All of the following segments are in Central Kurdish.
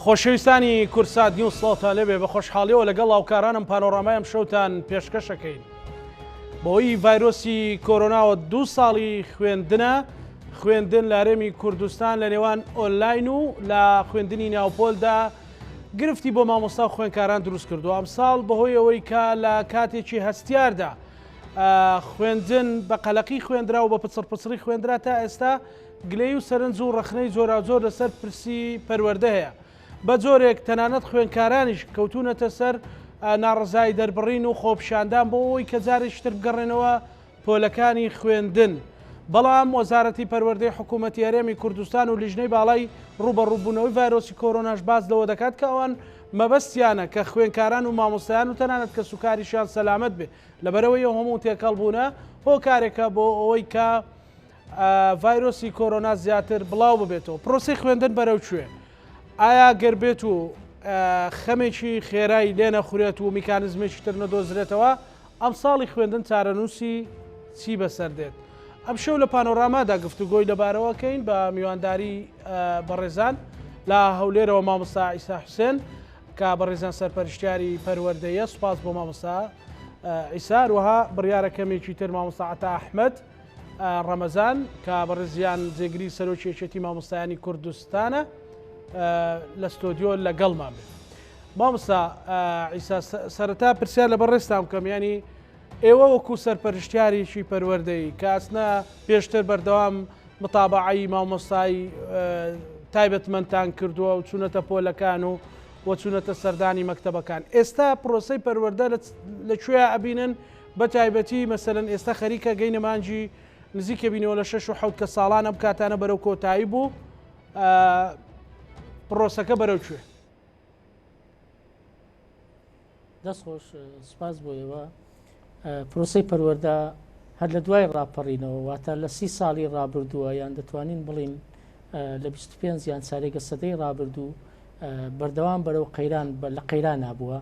خۆشەویستانی کوردسات نیوز سڵاوتان لێبێ بە خۆشحاڵیەوە لەگەڵ هاوکارانم پانۆرامای ئەم شەوتان پێشکەشەکەین بەهۆی ڤایرۆسی کۆرۆناوە دوو ساڵی خوێندنە خوێندن لە هەرێمی کوردستان لە نێوان ئۆنلاین و لە خوێندنی ناوپۆلدا گرفتی بۆ مامۆستا و خوێنکاران دروست کردو ئەمساڵ بەهۆی ئەوەی کە لە کاتێکی هەستیاردا خوێندن بە قەلەقی خوێندرا و بە پچڕپچڕی خوێندرا تا ئێستا گلەیی و سەرنج و ڕەخنەی جۆراوجۆر لەسەر پرسی پەروەردە هەیە، بە جۆرێک تەنانەت خوێندکارانیش کەوتوونەتە سەر ناڕەزایی دەربڕین و خۆپیشاندان بۆ ئەوەی کە جارێکی تر بگەڕێنەوە پۆلەکانی خوێندن. بەڵام وەزارەتی پەروەردەی حکوومەتی هەرێمی کوردستان و لیژنەی باڵای ڕووبەڕووبوونەوەی ڤایرۆسی کۆرۆناش باس لەوە دەکات کە ئەوان مەبەستیانە کە خوێندکاران و مامۆستایان و تەنانەت کەسوکاریشیان سەلامەت بێ لەبەرئەوەی ئەو هەموو تێکەڵبوونە هۆکارێکە بۆ ئەوەی کە ڤایرۆسی کۆرۆنا زیاتر بڵاو ببێتەوە پرۆسی خوێندن بەرەو کوێ؟ ئایا گەر بێت و خەمێکی خێرای لێ نەخورێت و میکانزمێکی تر نەدۆزرێتەوە ئەمساڵی خوێندن چارەنووسی چی بەسەر دێت؟ ئەمشەو لە پانۆرامادا گفتوگۆی لەبارەوە کەین بە میوانداری بەڕێزان لە هەولێرەوە مامۆستا ئیسا حوسێن کە بەڕێزان سەرپەرشتیاری پەروەردەیە سوپاس بۆ مامۆستا ئیسا هەروەها بڕیارە کەمێکی تر مامۆستا عەتا ئەحمەد ڕەمەزان کە بەڕێزیان جێگری سەرۆکی یەکێتی مامۆستایانی کوردستانە لە ستۆدیۆ لەگەڵمان بێت. مامۆستا عیسا سەرەتا پرسیار لە بەڕێزتان بکەم ینی ئێوە وەکو سەرپەرشتیارێکی پەروەردەیی کە ئەسنا پێشتر بەردەوام متابعەی مامۆستای تایبەتمەندتان کردووە و چوونەتە پۆلەکان و و چوونەتە سەردانی مەکتەبەکان ئێستا پرۆسەی پەروەردە لە کوێ ئەبینن بە تایبەتی مەسەلەن ئێستا خەریکە گەینە مانگی نزیکە بینەوە لە شەش و حەوت کە ساڵان ئەم کاتانە بەرەو کۆتایی بوو پرۆسەکە بەرەو کوێ؟ دەست خۆش سپاس بۆ ئێوە پرۆسەی پەروەردە هەر لە دوای ڕاپەڕینەوە واتە لە سی ساڵی ڕابردووە یان دەتوانین بڵین لە 25 یان چارێگە سەدەی ڕابردوو بەردەوام بەرەو قەیران لە قەیرانا بووە.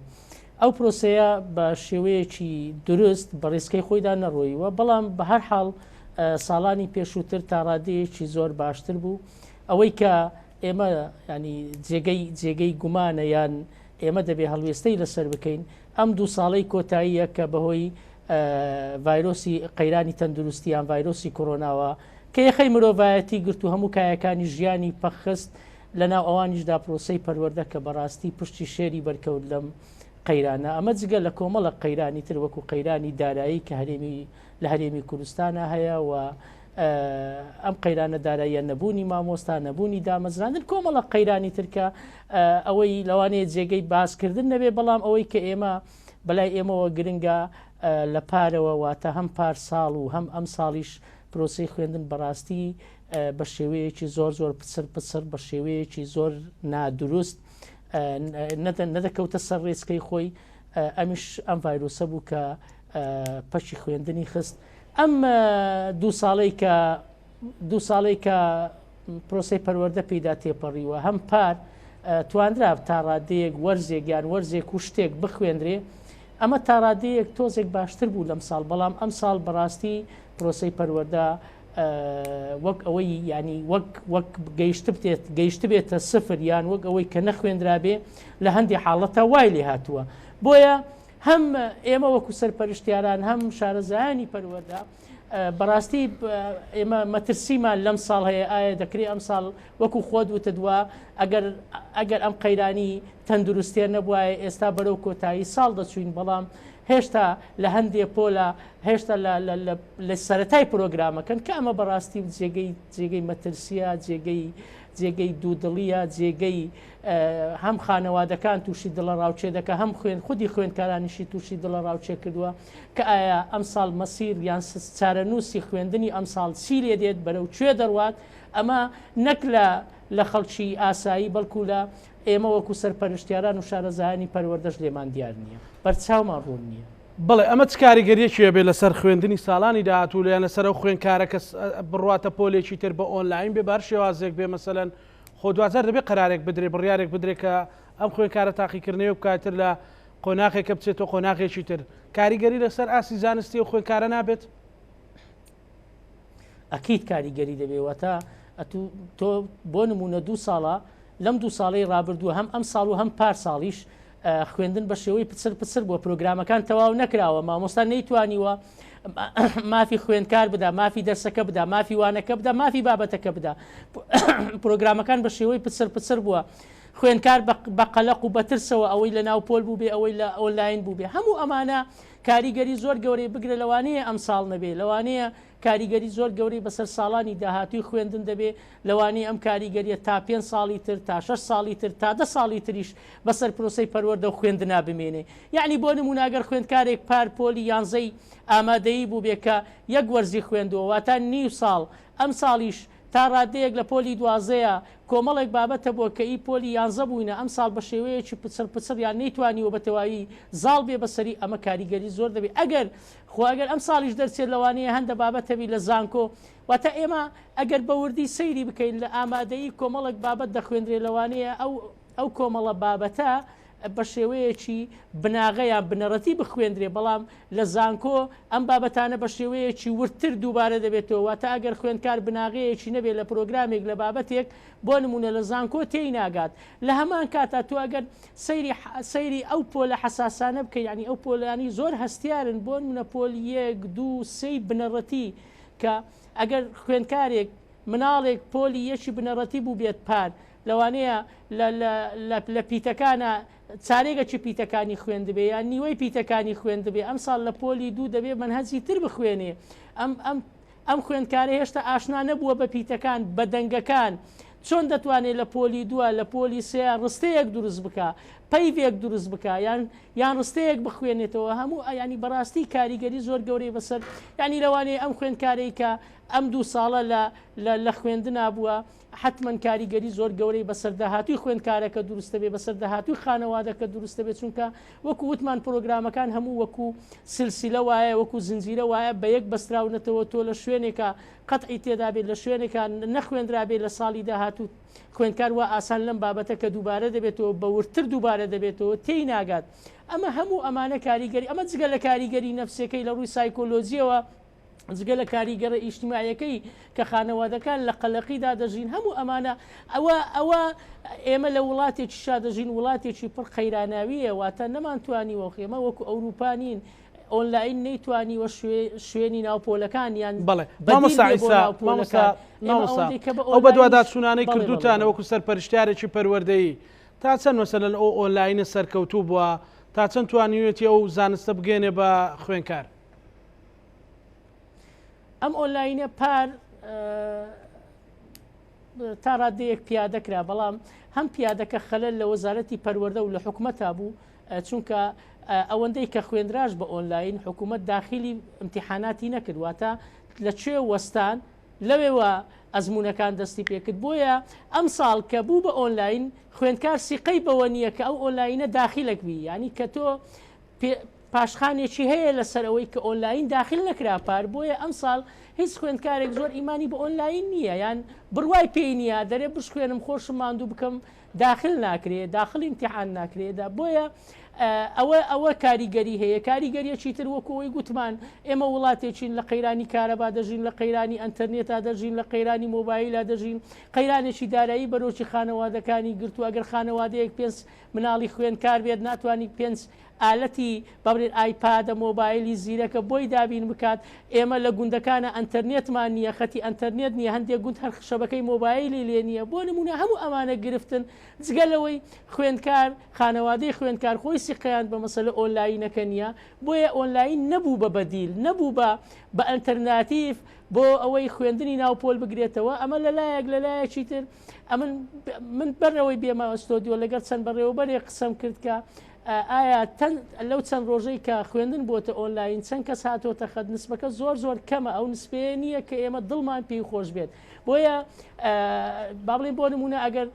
ئەو پرۆسەیە بە شێوەیەکی دروست بە ڕێچکەی خۆیدا نەڕۆیوە، بەڵام بە هەر حاڵ ساڵانی پێشووتر تا ڕادەیەکی زۆر باشتر بوو. ئەوەی کە ئێمە ینی جێگەی جێگەی گومانە یان ئێمە دەبێ هەڵوێستەی لەسەر بکەین ئەم دوو ساڵەی کۆتاییە کە بەهۆی ڤایرۆسی قەیرانی تەندروستی یان ڤایرۆسی کۆرۆناوە کە یەخەی مرۆڤایەتی گرت و هەموو کایەکانی ژیانی پەخست لەناو ئەوانیشدا پرۆسەی پەروەردە کە بەڕاستی پشتی شێری بەرکەوت لەم قەیرانە، ئەمە جگە لە کۆمەڵە قەیرانی تر وەکو قەیرانی دارایی کە هەرێمی لە هەرێمی کوردستانا هەیە و ئەم قەیرانە داراییە نەبوونی مامۆستا نەبوونی دامەزراندن کۆمەڵە قەیرانی تر کە ئەوەی لەوانەیە جێگەی باسکردن نەبێ بەڵام ئەوەی کە ئێمە بەلای ئێمەوە گرنگە لە پارەوە واتە هەم پار ساڵ و هەم ئەم ساڵیش پرۆسەی خوێندن بەڕاستی بە شێوەیەکی زۆر زۆر پچر پچڕ بە شێوەیەکی زۆر نادروست نەدەکەوتە سەر ڕێچکەی خۆی ئەمیش ئەم ڤایرۆسە بوو کە پەکی خوێندنی خست ئەم دوو ساڵەی کە دوو ساڵەی کە پرۆسی پەروەردە پێیدا تێپەڕیوە هەم پار توانرا تا ڕادەیەک وەرزێک یان وەرزێک و شتێک بخوێندرێ ئەمە تاڕادەیەک تۆزێک باشتر بوو لەم ساڵ بەڵام ئەم ساڵ بەڕاستی پرۆسی پەروەردە وەک ئەوەی ینی وەک وەک گەیشتبێت گەیشتبێتە سفر یان وەک ئەوەی کە نەخوێندرابێ لە هەندی حاڵەتە وای لێ هاتووە بۆیە هەم ئێمە وەکو سەرپەرشتیاران هەم شارەزایانی پەروەردە بەڕاستی ئێمە مەترسیمان لەم ساڵ هەیە ئایا دەکرێت ئەم ساڵ وەکو خۆت وتت وا ئەگەر ئەگەر ئەم قەیرانی تەندروستیە نەبوایە ئێستا بەرەو کۆتایی ساڵ دەچوین بەڵام هێشتا لە هەندێ پۆلە هێشتا لە سەتای پرۆگرامەکەن کە ئەمە بەڕاستی و جێگەی جێگەی مەترسیە جێگەی جێگەی دوودڵیە جێگەی هەم خانەوادەکان تووشی دڵە ڕاوچێ دەکە هەم خوێن خودی خوێندکارانیشی تووشی دڵە ڕاوچێ کردووە کە ئایا ئەمساڵ مەسیر یان چارەنووسی خوێندنی ئەمساڵ چی لێ دێت بەرەو کوێ دەڕوات ئەمە نەک لە لە خەڵکی ئاسایی بەڵکو لە ئێمە وەکو سەرپەرشتیاران و شارەزایانی پەروەردەش لێمان دیار نییە، بەرچاومان ڕوون نییە. بەڵێ ئەمە چ کاریگەریەکی ئەبێ لەسەر خوێندنی ساڵانی داهاتوو یان لەسەر ئەو خوێندکارە کە بڕواتە پۆلێکی تر بە ئۆنلاین بێ بە هەر شێوازێک بێ مەسەلەن خۆ دواجار دەبێ قەرارێک بدرێ بڕیارێک بدرێ کە ئەم خوێندکارە تاقیکردنەوەی بکات تر لە قۆناغێکە بچێتەوە قۆناغێکی تر کاریگەری لەسەر ئاستی زانستی ئەو خوێندکارە نابێت؟ ئەکید کاریگەری دەبێ واتە ئەتوو تۆ بۆ نمونە دوو ساڵە لەم دوو ساڵەی ڕابردووە هەم ئەم ساڵ و هەم پار ساڵیش خوێندن بە شێوەی پچر پچر بووە پرۆگرامەکان تەواو نەکراوە مامۆستا نەیتوانیوە مافی خوێندکار بدا مافی دەرسەکە بدا مافی وانەکە بدا مافی بابەتەکە بدا پرۆگرامەکان بە شێوەی پچر پچر بووە خوێندکار بە قەلەق و بەترسەوە ئەوەی لە ناو پۆل بوو بێ ئەوەی لە ئۆنلاین بوو بێ هەموو ئەمانە کاریگەری زۆر گەورەی بگرە لەوانەیە ئەم ساڵ نەبێ لەوانەیە کاریگەری زۆر گەورەی بەسەر ساڵانی داهاتووی خوێندن دەبێ، لەوانەیە ئەم کاریگەرییە تا پێنج ساڵی تر، تا شەش ساڵی تر، تا دە ساڵی تریش بەسەر پرۆسەی پەروەردە و خوێندنا بمێنێ. یەعنی بۆ نموونە ئەگەر خوێندکارێک پار پۆلی یانزەی ئامادەیی بووبێ کە یەک وەرزی خوێندووە واتە نیو ساڵ، ئەمساڵیش تا ڕادەیەک لە پۆلی دوازدەیە کۆمەڵێک بابەت هەبووە کە ئی پۆلی یانزە بووینە ئەمساڵ بە شێوەیەکی پچڕ پچڕ یان نەیتوانیوە بە تەواوی زاڵ بێ بەسەری ئەمە کاریگەری زۆر دەبێ ئەگەر خۆ ئەگەر ئەمساڵیش دەرچێت لەوانەیە هەندە بابەت هەبی لە زانکۆ واتە ئێمە ئەگەر بە وردی سەیری بکەین لە ئامادەیی کۆمەڵێک بابەت دەخوێندرێ لەوانەیە ئەو ئەو کۆمەڵە بابەتە بە شێوەیەکی بناغە یان بنەڕەتی بخوێندرێ بەڵام لە زانکۆ ئەم بابەتانە بە شێوەیەکی وردتر دووبارە دەبێتەوە واتە ئەگەر خوێندکار بناغەیەکی نەبێت لە پرۆگرامێک لە بابەتێک بۆ نموونە لە زانکۆ تێی ناگات لە هەمان کاتا تۆ ئەگەر سەیری سەیری ئەو پۆلە حەساسانە بکەی یانی ئەو پۆلانی زۆر هەستیارن بۆ نموونە پۆل یەک دوو سێی بنەڕەتی کە ئەگەر خوێندکارێک مناڵێک پۆلی یەکی بنەڕەتی بووبێت پار لەوانەیە لە لە لە لە پیتەکانا چارێگەکی پیتەکانی خوێندبێ یان نیوەی پیتەکانی خوێندبێ ئەمساڵ لە پۆلی دوو دەبێ مەنهەجی تر بخوێنێ ئەم ئەم ئەم خوێندکارە هێشتا ئاشنا نەبووە بە پیتەکان بە دەنگەکان چۆن دەتوانێت لە پۆلی دووە لە پۆلی سێ ڕستەیەک دروست بکا پەیڤێک دروست بکا یان یان ڕستەیەک بخوێنێتەوە هەموو ینی بەڕاستی کاریگەری زۆر گەورەی بەسەر ینی لەوانەیە ئەم خوێندکارەی کە ئەم دوو ساڵە لە لە خوێندنا بووە حەتمەن کاریگەری زۆر گەورەی بەسەر داهاتووی خوێندکارەکە دروست دەبێت، بەسەر داهاتووی خانەوادەکە دروست دەبێت، چونکە وەکو وتمان پرۆگرامەکان هەموو وەکو سلسلە وایە، وەکو زنجیرە وایە بە یەک بەستراونەتەوە، تۆ لە شوێنێکا قەتعی تێدا بێت، لە شوێنێکا نەخوێندرابێت لە ساڵی داهاتوو خوێندکار وا ئاسان لەم بابەتە کە دووبارە دەبێتەوە بە وردتر دووبارە دەبێتەوە تێی ناگات. ئەمە هەموو ئەمانە کاریگەری ئەمە جگە لە کاریگەری نەفسیەکەی لە ڕووی سایکۆلۆجیەوە جگە لە کاریگەرە ئیجتیماعیەکەی کە خانەوادەکان لە قەلەقیدا دەژین هەموو ئەمانە ئەوە ئەوە ئێمە لە وڵاتێکی شا دەژین وڵاتێکی پڕ قەیراناویە واتە نەمانتوانیوە ئێمە وەکو ئەوروپا نین ئۆنلاین نەیتوانیوە شوێنی ناو پۆلەکان یان بەڵێ بەدیل مامۆستا بێ بۆ عیسا ناو مامۆستا پۆلەکان ئێمە مامۆستا ئەوەندەی کە بە ئەو ئۆنلاینیش بەدواداچوونانەی بەڵێ بەڵێ کردووتانە بەڵێ وەکو سەرپەرشتیارێکی پەروەردەیی تا چەند مەسەلەن ئەو ئۆنلاینە سەرکەوتوو بووە تا چەند توانیویەتی ئەو زانستە بگەیەنێ بە خوێندکار؟ ئەم ئۆنلاینە پار تا ڕادەیەک پیادە کرا بەڵام هەم پیادەکە خەلەل لە وەزارەتی پەروەردە و لە حکومەتا بوو چونکە ئەوەندەی کە خوێندراش بە ئۆنلاین حکوومەت داخلی امتحاناتی نەکرد واتە لە کوێ وەستان لەوێوە ئەزمونونەکان دەستی پێکرد بۆیە ئەم ساڵ کە بوو بە ئۆنلاین خوێندکار سیقەی بەوە نییە کە ئەو ئۆنلاینە داخیلەک بی ینی کە تۆ پاشخانێکی هەیە لەسەر ئەوەی کە ئۆنلاین داخل نەکرا پار بۆیە ئەمساڵ هیچ خوێندکارێک زۆر ئیمانی بە ئۆنلاین نییە یان بڕوای پێی نییە دەرێ بشخوێنم خۆشم ماندوو بکەم داخل ناکرێ داخل ئیمتیحان ناکرێ دا بۆیە ئەوە ئەوە کاریگەری هەیە کاریگەریەکی تر وەکو ئەوەی گوتمان ئێمە وڵاتێکین لە قەیرانی کارەبا دەژین لە قەیرانی ئەتەرنێتا دەژین لە قەیرانی مۆبایلە دەژین قەیرانێکی دارایی بەرۆکی خانەوادەکانی گرتووە ئەگەر خانەوادەیەک پێنج مناڵی خوێندکار بێت ناتوانانی پێنج ئالەتی با بڵێین ئایپادە مۆبایلی زیرەکە بۆی دابین بکات، ئێمە لە گوندەکانا ئەنتەرنێتمان نییە، خەتی ئەنتەرنێت نییە، هەندێک گوند هەر شەبەکەی مۆبایلی لێ نییە، بۆ نموونە هەموو ئەمانە گرفتن، جگە لەوەی خوێندکار، خانەوادەی خوێندکار خۆی سیقەیان بە مەسەلە ئۆنلاینەکە نییە، بۆیە ئۆنلاین نەبوو بە بەدیل، نەبوو بە بە ئەلتەرناتیڤ بۆ ئەوەی خوێندنی ناو پۆل بگرێتەوە، ئەمە لە لایەک، لە لایەکی تر ئەمن من بەر لەوەی بێمە ئۆستۆدیۆ لەگەڵ چەند بەڕێوەبەرێک قسەم کرد کە ئایا لەو چەند ڕۆژەی کە خوێندن بۆتە ئۆنلاین چەند کەس هاتۆتە خەت نسبەکە زۆر زۆر کەمە ئەو نسبەیە نییە کە ئێمە دڵمان پێی خۆش بێت بۆیە با بڵێین بۆ نمونە ئەگەر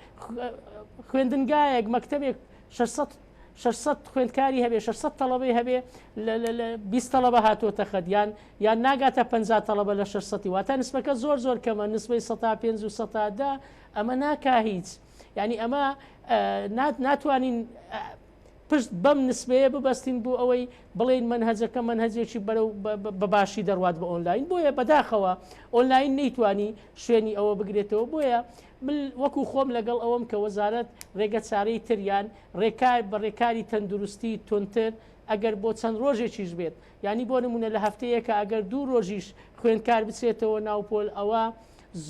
خوێندنگایەک مەکتەبێک 600 600 خوێندکاری هەبێ 600 تەڵەبەی هەبێ لە 20 تەڵەبە هاتۆتە خەت یان یان ناگاتە 50 تەڵەبە لە 600 واتە نسبەکە زۆر زۆر کەمە نسبەی سەتا پێنج و سەتا دە ئەمە ناکا هیچ یعنی ئەمە ناتوانین. پشت بەم نسبەیە ببەستین بۆ ئەوەی بڵێین مەنهەجەکە مەنهەجێکی بەرەو بە باشی دەڕوات بە ئۆنلاین بۆیە بەداخەوە ئۆنلاین نەیتوانی شوێنی ئەوە بگرێتەوە بۆیە من وەکو خۆم لەگەڵ ئەوەم کە وەزارەت ڕێگە چارەی تر یان ڕێکار بە ڕێکاری تەندروستی توندتر ئەگەر بۆ چەند ڕۆژێکیش بێت یانی بۆ نمونە لە هەفتەیەکە ئەگەر دوو ڕۆژیش خوێندکار بچێتەوە ناو پۆل ئەوە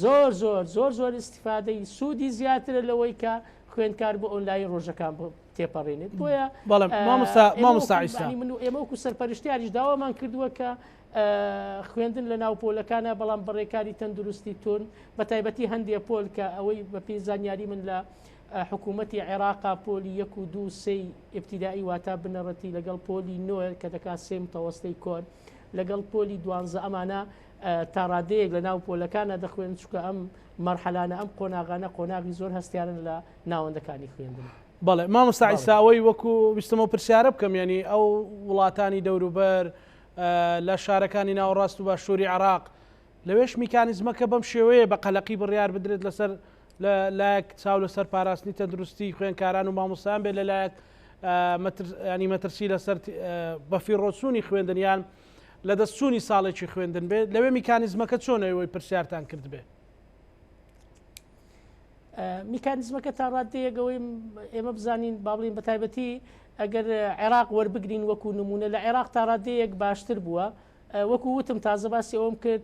زۆر زۆر زۆر زۆر ئیستیفادەی سوودی زیاترە لەوەی کە خوێندکار بۆ ئۆنلاین ڕۆژەکان تێپەڕێنێت بۆیە بەڵێ مامۆستا مامۆستا عیسا من و ئێمە وەکو سەرپەرشتیاریش داوامان کردووە کە خوێندن لە ناو پۆلەکانە بەڵام بەڕێکاری تەندروستی تون بە تایبەتی هەندێ پۆل کە ئەوەی بەپێی زانیاری من لە حکوومەتی عێراقا پۆلی یەک و دوو سێی ئبتیدایی واتا بنەڕەتی لەگەڵ پۆلی نۆ کە دەکات سێ متەوەستەی کۆن لەگەڵ پۆلی دوانزە ئەمانە تاڕادەیەک لە ناو پۆلەکانە دەخوێن چکە ئەم مەرحەلانە ئەم قۆناغانە قۆناغی زۆر هەستیارن لە ناوەندەکانی خوێندن. بەڵێ مامۆستا عیسا ئەوەی وەکو ویستم ئەو پرسیارە بکەم یعنی ئەو وڵاتانی دەوروبەر لە شارەکانی ناوەڕاست و باشووری عێراق لەوێش میکانیزمەکە بەم شێوەیە بە قەلەقی بڕیار بدرێت لەسەر لە لایەک چاو لەسەر پاراستنی تەندروستی خوێنکاران و مامۆستایان بێت لە لایەک ینی مەترسی لەسەر بەفیڕۆچوونی خوێندنیان لە دەستچوونی ساڵێکی خوێندن بێت لەوێ میکانیزمەکە چۆنە ئەوەی پرسیارتان کردبێ؟ میکانیزمەکە تا ڕاددەیەک ئەوەی ئێمە بزانین با بڵین بە تایبەتی ئەگەر عێراق وەربگرین وەکو نمونە لە عێراق تا ڕاددەیەک باشتر بووە وەکو وتم تازە باسی ئەوم کرد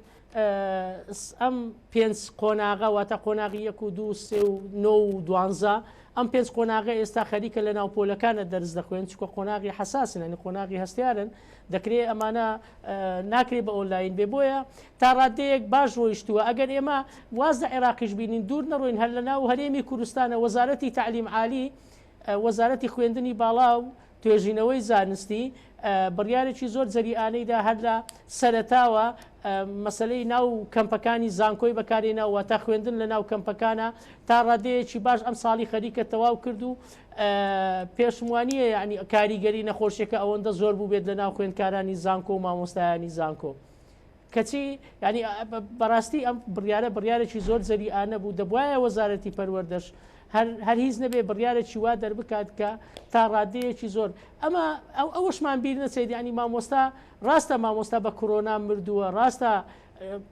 ئەم پێنج قۆناغە واتە قۆناغی یەک و دوو سێ و نۆ و دوانزە ئەم پێنج قۆناغە ئێستا خەریکە لە ناو پۆلەکانە دەرس دەخوێن چکە قۆناغی حساسن ینی قۆناغی هەستیارن دەکرێ ئەمانە ناکرێ بە ئۆنلاین بێ بۆیە تا ڕادەیەک باش ڕۆیشتووە ئەگەر ئێمە واز لە عێراقیش بینین دوور نەڕۆین هەر لە ناو هەرێمی کوردستانە وەزارەتی تەعلیم عالی وەزارەتی خوێندنی باڵا و توێژینەوەی زانستی بڕیارێکی زۆر جەریئانەی دا هەر لە سەرەتاوە مەسەلەی ناو کەمپەکانی زانکۆی بەکارهێنا واتە خوێندن لە ناو کەمپەکانە تا ڕادەیەکی باش ئەم ساڵی خەریکە تەواو کرد و پێشم وانییە یعنی کاریگەری نەخۆشیەکە ئەوەندە زۆر بووبێت لە ناو خوێندکارانی زانکۆ و مامۆستایانی زانکۆ. کەچی یانی بەڕاستی ئەم بڕیارە بڕیارێکی زۆر جەریئانە بوو دەبوایە وەزارەتی پەروەردەش هەر هەر هیچ نەبێ بڕیارێکی وا دەربکات کە تا ڕادەیەکی زۆر ئەمە ئەو ئەوەشمان بیر نەچێت ینی مامۆستا ڕاستە مامۆستا بە کۆرۆنا مردووە ڕاستە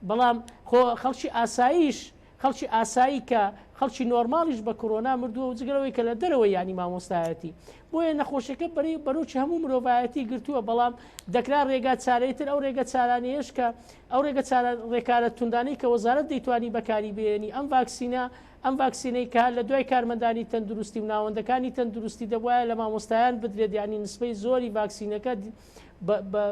بەڵام خۆ خەڵکی ئاساییش خەڵکی ئاسایی کە خەڵکی نۆرماڵیش بە کۆرۆنا مردووە و جگە لەوەی کە لە دەرەوەی یانی مامۆستایەتی بۆیە نەخۆشیەکە بەری بەرۆکی هەموو مرۆڤایەتی گرتووە بەڵام دەکرا ڕێگا چارەی تر ئەو ڕێگە چارانەیەش کە ئەو ڕێگە چارە ڕێکارە توندانەی کە وەزارەت دەیتوانی بەکاری بێنی ئەم ڤاکسینە ئەم ڤاکسینەی کە لە دوای کارمەندانی تەندروستی و ناوەندەکانی تەندروستی دەبوایە لە مامۆستایان بدرێت یانی نسبەی زۆری ڤاکسینەکە بە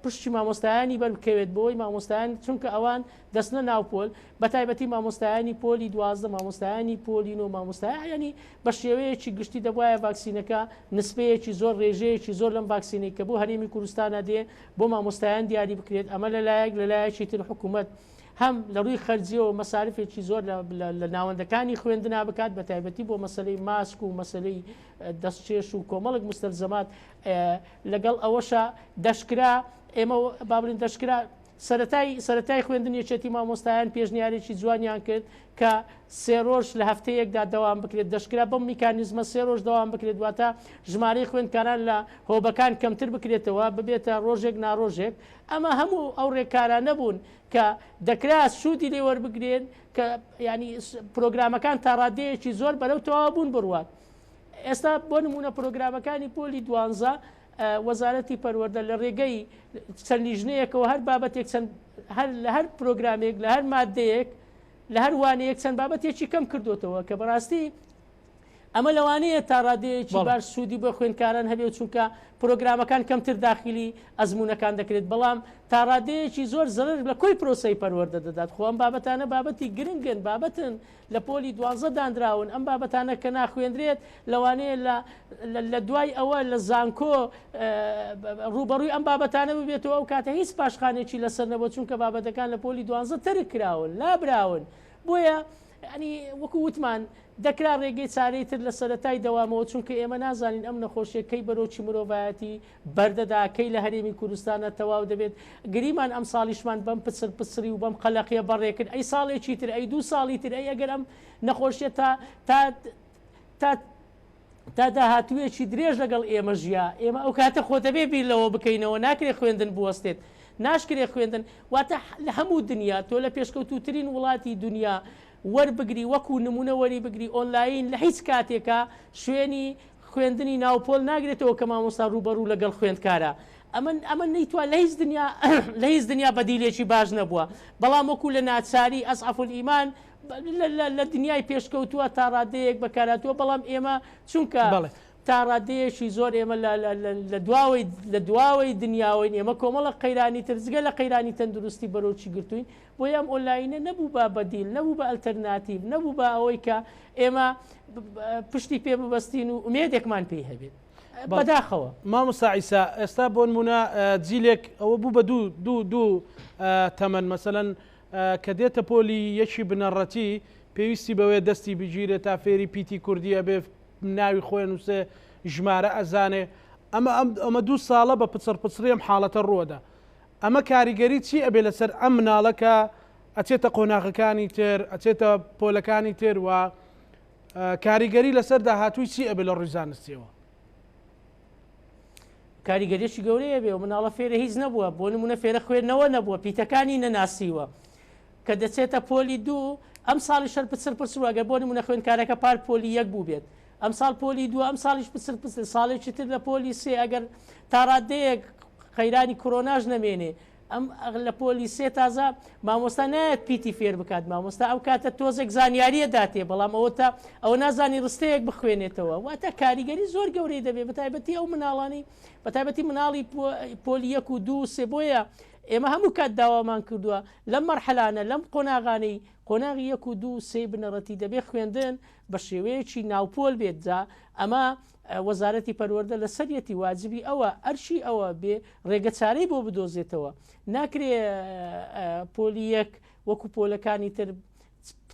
پشتی مامۆستایانی بەر بکەوێت بۆی مامۆستایان چونکە ئەوان دەچنە ناو پۆل بەتایبەتی مامۆستایانی پۆلی 12 مامۆستایانی پۆلی نۆ مامۆستای ینی بە شێوەیەکی گشتی دەبواە ڤاکسینەکە نسبەیەکی زۆر ڕێژەیەکی زۆر لەم ڤاکسینەی کە بۆ هەرێمی کوردستانە دێ بۆ مامۆستایان دیاری بکرێت ئەمە لەلایەک لەلایەکی تر حکوومەت هەم لە ڕووی خەرجیەوە مەسارفێکی زۆر لە ناوەندەکانی خوێندنا بکات بە تایبەتی بۆ مەسلەی ماسک و مەسلەی دەستکێش و کۆمەڵک مستەلزەمات لەگەڵ ئەوەشا دەشکرا ئێمە با بڵێین دەشکرا سەرەتای سەرەتای خوێندن یەکێتی مامۆستایان پێشنیارێکی جوانیان کرد کە سێ ڕۆژ لە هەفتەیەکدا دەوام بکرێت دەشکرا بەم میکانیزمە سێ ڕۆژ دەوام بکرێت واتە ژمارەی خوێندکاران لە هۆبەکان کەمتر بکرێتەوە ببێتە ڕۆژێک ناڕۆژێک ئەمە هەموو ئەو ڕێکارانە بوون کە دەکرا سوودی لێ وەربگرێن کە ینی پرۆگرامەکان تا ڕادەیەکی زۆر بەرەو تەواوبوون بڕوات ئێستا بۆ نموونە پرۆگرامەکانی پۆلی دوانزە وەزارەتی پەروەردە لە ڕێگەی چەند لیژنەیەکەوە هەر بابەتێک چەند هەر لە هەر پرۆگرامێک لە هەر مادەیەک لە هەر وانەیەک چەند بابەتێکی کەم کردوتەوە کە بەڕاستی ئەمە لەوانەیە تا ڕادەیەکی باش سوودی بۆ خوێندکاران هەبێ و چونکە پرۆگرامەکان کەمتر داخلی ئەزمونەکان دەکرێت بەڵام تا ڕادەیەکی زۆر زەرەر لە کۆی پرۆسەی پەروەردە دەدات خۆ ئەم بابەتانە بابەتی گرنگن بابەتن لە پۆلی دوانزە دانراون، ئەم بابەتانە کە ناخوێنرێت لەوانەیە لە لە دوای ئەوە لە زانکۆ ڕووبەڕووی ئەم بابەتانە ببێتەوە ئەو کاتە هیچ پاشخانێکی لەسەر نەبووە چونکە بابەتەکان لە پۆلی دوانزە تەرک کراون لابراون بۆیە ینی وەکو وتمان دەکرا ڕێگەی چارەی تر لە سەرەتای دەوامەوە چونکە ئێمە نازانین ئەم نەخۆشیە کەی بەرۆکی مرۆڤایەتی بەردەدا کەی لە هەرێمی کوردستانە تەواو دەبێت گریمان ئەمساڵیشمان بەم پچڕ پچڕی و بەم قەلەقیە بەڕێکرد ئەی ساڵێکی تر ئەی دوو ساڵی تر ئەی ئەگەر ئەم نەخۆشیە تا تا تا تا داهاتوویەکی درێژ لەگەڵ ئێمە ژیا، ئێمە ئەو کاتە خۆ دەبێ بیر لەوە بکەینەوە ناکرێ خوێندن بوەستێت، ناشکرێ خوێندن واتە لە هەموو دنیا تۆ لە پێشکەوتووترین وڵاتی دنیا وەربگری وەکو نمونە وەری بگری ئۆنلاین لە هیچ کاتێکا شوێنی خوێندنی ناو پۆل ناگرێتەوە کە مامۆستا ڕووبەڕوو لەگەڵ خوێندکارە ئەمە ئەمە نەیتوا لە هیچ دنیا لە هیچ دنیا بەدیلێکی باش نەبووە بەڵام وەکو لە ناچاری ئەزعەف الئیمان لە دنیای پێشکەوتووە تا ڕادەیەک بەکارهاتووە بەڵام ئێمە چونکە تا ڕادەیەکی زۆر ئێمە لە دواوەی لە دواوەی دنیاوەین ئێمە کۆمەڵە قەیرانی تر جگە لە قەیرانی تەندروستی بەرۆکی گرتووین بۆیە ئەم ئۆنلاینە نەبوو بە بەدیل نەبوو بە ئەلتەرناتیڤ نەبوو بە ئەوەی کە ئێمە پشتی پێ ببەستین و ئومێدێکمان پێی هەبێت بەداخەوە. مامۆستا عیسا ئێستا بۆ نمونە جیلێک ئەوە بوو بە دوو دوو دوو تەمەن مەسەلەن کە دێتە پۆلی یەکی بنەڕەتی پێویستی بەوەیە دەستی بگیرێ تا فێری پیتی کوردی ئەبێ ناوی خۆی نووسێ ژمارە ئەزانێ ئەمە ئەمە دوو ساڵە بە پچڕ پچڕی ئەم حاڵەتە ڕووەدا ئەمە کاریگەری چی ئەبێ لەسەر ئەم مناڵە کە ئەچێتە قۆناغەکانی تر ئەچێتە پۆلەکانی تر و کاریگەری لەسەر داهاتووی چی ئەبێ لە ڕووی زانستیەوە؟ کاریگەریی گەورەیە بێ و مناڵە فێرە هیچ نەبووە بۆ نمونە فێرە خوێندنەوە نەبووە پیتەکانی نەناسیوە کە دەچێتە پۆلی دوو ئەم ساڵی شەر پچر پچر ئەگەر بۆ نمونە خوێندکارەکە پار پۆلی یەک بوو بێت ئەم ساڵ پۆلی دوو ئەم ساڵیش پچر پچر ساڵێکی تر لە پۆلی سێ ئەگەر تاڕادەیەک قەیرانی کرۆناش نەمێنێ ئەم لە پۆلی سێ تازە مامۆستا نایەت پیتی فێر بکات مامۆستا ئەو کاتە تۆزێک زانیاریە داتێ بەڵام ئەوە تا ئەوە نازانی ڕستەیەک بخوێنێتەوە واتە کاریگەری زۆر گەورەی دەبێت بەتایبەتی ئەو مناڵانی بەتایبەتی مناڵی پۆلی یەک و دوو سێ بۆیە ئێمە هەموو کات داوامان کردووە لەم مەرحەلانە لەم قۆناغانەی قۆناغی یەک و دوو سێ بنەڕەتی دەبێت خوێندن بە شێوەیەکی ناوپۆل بێت جا ئەمە وەزارەتی پەروەردە لەسەریەتی واجبی ئەوە ئەرکی ئەوە بێ ڕێگەچارەی بۆ بدۆزێتەوە ناکرێ پۆلی یەک وەکو پۆلەکانی تر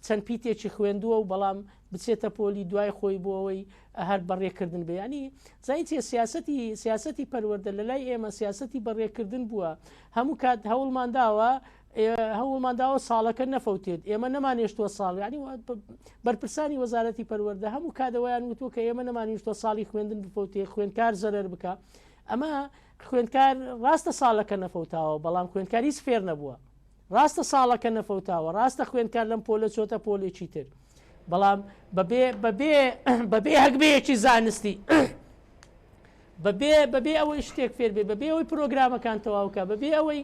چەند پیتێکی خوێندووە و بەڵام بچێتە پۆلی دوای خۆی بۆ ئەوەی هەر بەڕێکردن بێ ینی زین چیە سیاستی سیاستی پەروەردە لە لای ئێمە سیاستی بەڕێکردن بووە هەموو کات هەوڵمان داوە هەوڵمان داوە ساڵەکە نەفەوتێت، ئێمە نەمانهێشتووە ساڵ، یانی بەرپرسانی وەزارەتی پەروەردە هەموو کات ئەوەیان وتووە کە ئێمە نەمانهێشتووە ساڵی خوێندن بفەوتێ، خوێندکار زەرەر بکا. ئەمە خوێندکار ڕاستە ساڵەکە نەفەوتاوە، بەڵام خوێندکار هیچ فێر نەبووە. ڕاستە ساڵەکە نەفەوتاوە، ڕاستە خوێندکار لەم پۆلە چۆتە پۆلێکی تر، بەڵام بەبێ بەبێ بەبێ هەگبەیەکی زانستی بەبێ بەبێ ئەوەی شتێک فێر بێ بەبێ ئەوەی پرۆگرامەکان تەواو کا بەبێ ئەوەی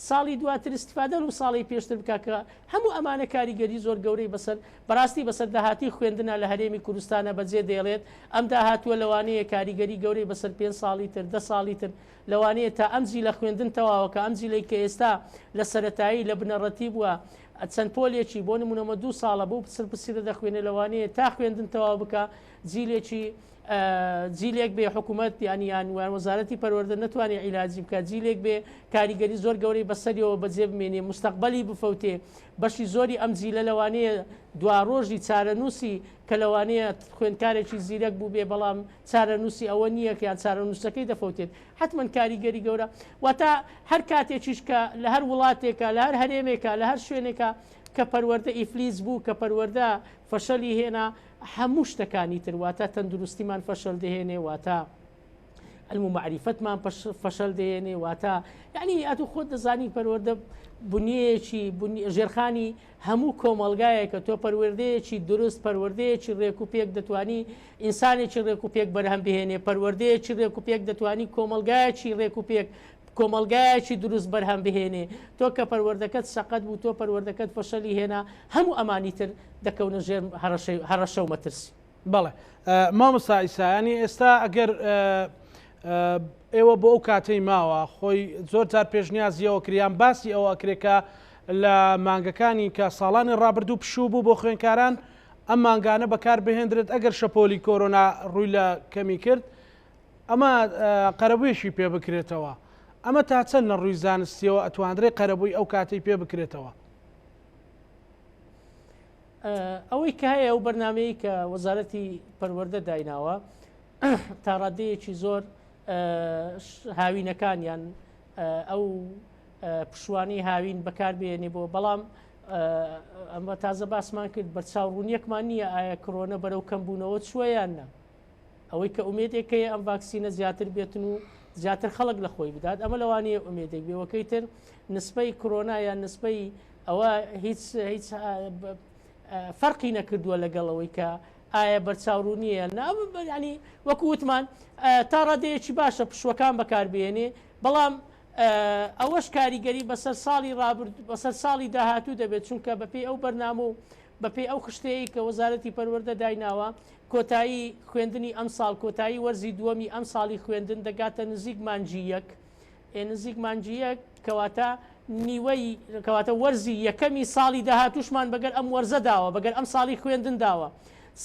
ساڵی دواتر استفادە لەو ساڵی پێشتر بکا کە هەموو ئەمانە کاریگەری زۆر گەورەی بەسەر بەڕاستی بەسەر داهاتووی خوێندنا لە هەرێمی کوردستانە بەجێ دێڵێت ئەم داهاتووە لەوانەیە کاریگەری گەورەی بەسەر پێنج ساڵی تر دە ساڵی تر لەوانەیە تا ئەم جیلە خوێندن تەواوەکە ئەم جیلەی کە ئێستا لە سەرەتایی لە بنەڕەتی بووە چەند پۆلێکی بۆ نمونەمە دوو ساڵە بۆ پچر پچرە دەخوێنێ لەوانەیە تا خوێندن تەواو بکە جیلێکی جیلێک بێ حکوومەت یانی یان ویان وەزارەتی پەروەردە نەتوانێ عیلاجی بکات جیلێک بێ کاریگەری زۆر گەورەی بەسەریەوە بەجێ بمێنێ مستەقبەلی بفەوتێ بەشی زۆری ئەم جیلە لەوانەیە دواڕۆژی چارەنووسی کە لەوانەیە خوێندکارێکی زیرەک بوو بێ بەڵام چارەنووسی ئەوە نییە کە یان چارەنووسەکەی دەفەوتێت حتمما کاریگەری گەورە واتە هەر کاتێکیش کە لە هەر وڵاتێکە لە هەر هەرێمێکە لە هەر شوێنێکە کە پەروەردە ئیفلیس بوو کە پەروەردە فەشەلی هێنا هەموو شتەکانی تر واتە تەندروستیمان فەشەل دەهێنێ واتە علم و مەعریفەتمان فەشەل دەهێنێ واتە یعنی ئەتو خۆت دەزانی پەروەردە بنیەیەکی ژێرخانی هەموو کۆمەڵگایەکە تۆ پەروەردەیەکی دروست پەروەردەیەکی ڕێک و پێک دەتوانی ئینسانێکی ڕێک و پێک بەرهەم بهێنێ پەروەردەیەکی ڕێک و پێک دەتوانی کۆمەڵگایەکی ڕێک و پێک کۆمەڵگایەکی دروست بەرهەم بهێنێ تۆ کە پەروەردەکەت سەقەت بوو تۆ پەروەردەکەت فەشەلی هێنا هەموو ئەمانی تر دەکەونە ژێر هەڕەشەی هەڕەشە و مەترسی. بەڵێ مامۆستا عیسا یانی ئێستا ئەگەر ئێوە بۆ ئەو کاتەی ماوە خۆی زۆر جار پێشنیازی ئەوە کریان باسی ئەوە ئەکرێ کە لە مانگەکانی کە ساڵانی ڕابردوو پشوو بوو بۆ خوێنکاران ئەم مانگانە بەکار بهێندرێت ئەگەر شەپۆلی کۆرۆنا ڕووی لە کەمی کرد ئەمە قەرەبوویەکی پێ بکرێتەوە ئەمە تا چەند لە ڕووی زانستیەوە ئەتواندرێ قەرەبووی ئەو کاتەی پێ بکرێتەوە؟ ئەوەی کە هەیە ئەو بەرنمەیە کە وەزارەتی پەروەردە دایناوە تا ڕادەیەکی زۆر هاوینەکانیان ئەو پشوانی هاوین بەکاربێنێ بۆ بەڵام ئەمە تازە باسمان کرد بەرچاو ڕوونیەکمان نییە ئایا کڕۆنە بەرەو کەم بوونەوە چووە یان نا. ئەوەی کە ئومێدێک هەیە ئەم ڤاکسینە زیاتر بێتن و زیاتر خەڵک لە خۆی بدات ئەمە لەوانەیە ئومێدێک بێ وەکەی تر نسبەی کرۆنا یان نسبەی ئەوە هیچ هیچ فەرقی نەکردووە لەگەڵ ئەوەی کە ئایا بەرچاوڕوونیە نا ینی وەکو وتمان تا ڕادەیەکی باشە پشوەکان بەکاربێنێ بەڵام ئەوەش کاریگەری بەسەر ساڵی ڕابرد بەسەر ساڵی داهاتوو دەبێت چونکە بەپێی ئەو بەرنامە و بەپێی ئەو خشتەیەی کە وەزارەتی پەروەردە دایناوە کۆتایی خوێندنی ئەمساڵ کۆتایی وەرزی دووەمی ئەمساڵی خوێندن دەگاتە نزیک مانگی یەک ئێ نزیک مانگی یەک کەواتە نیوەی کەواتە وەرزی یەکەمی ساڵی داهاتووشمان بەگەر ئەم وەرزە داوە بەگەر ئەم ساڵی خوێندن داوە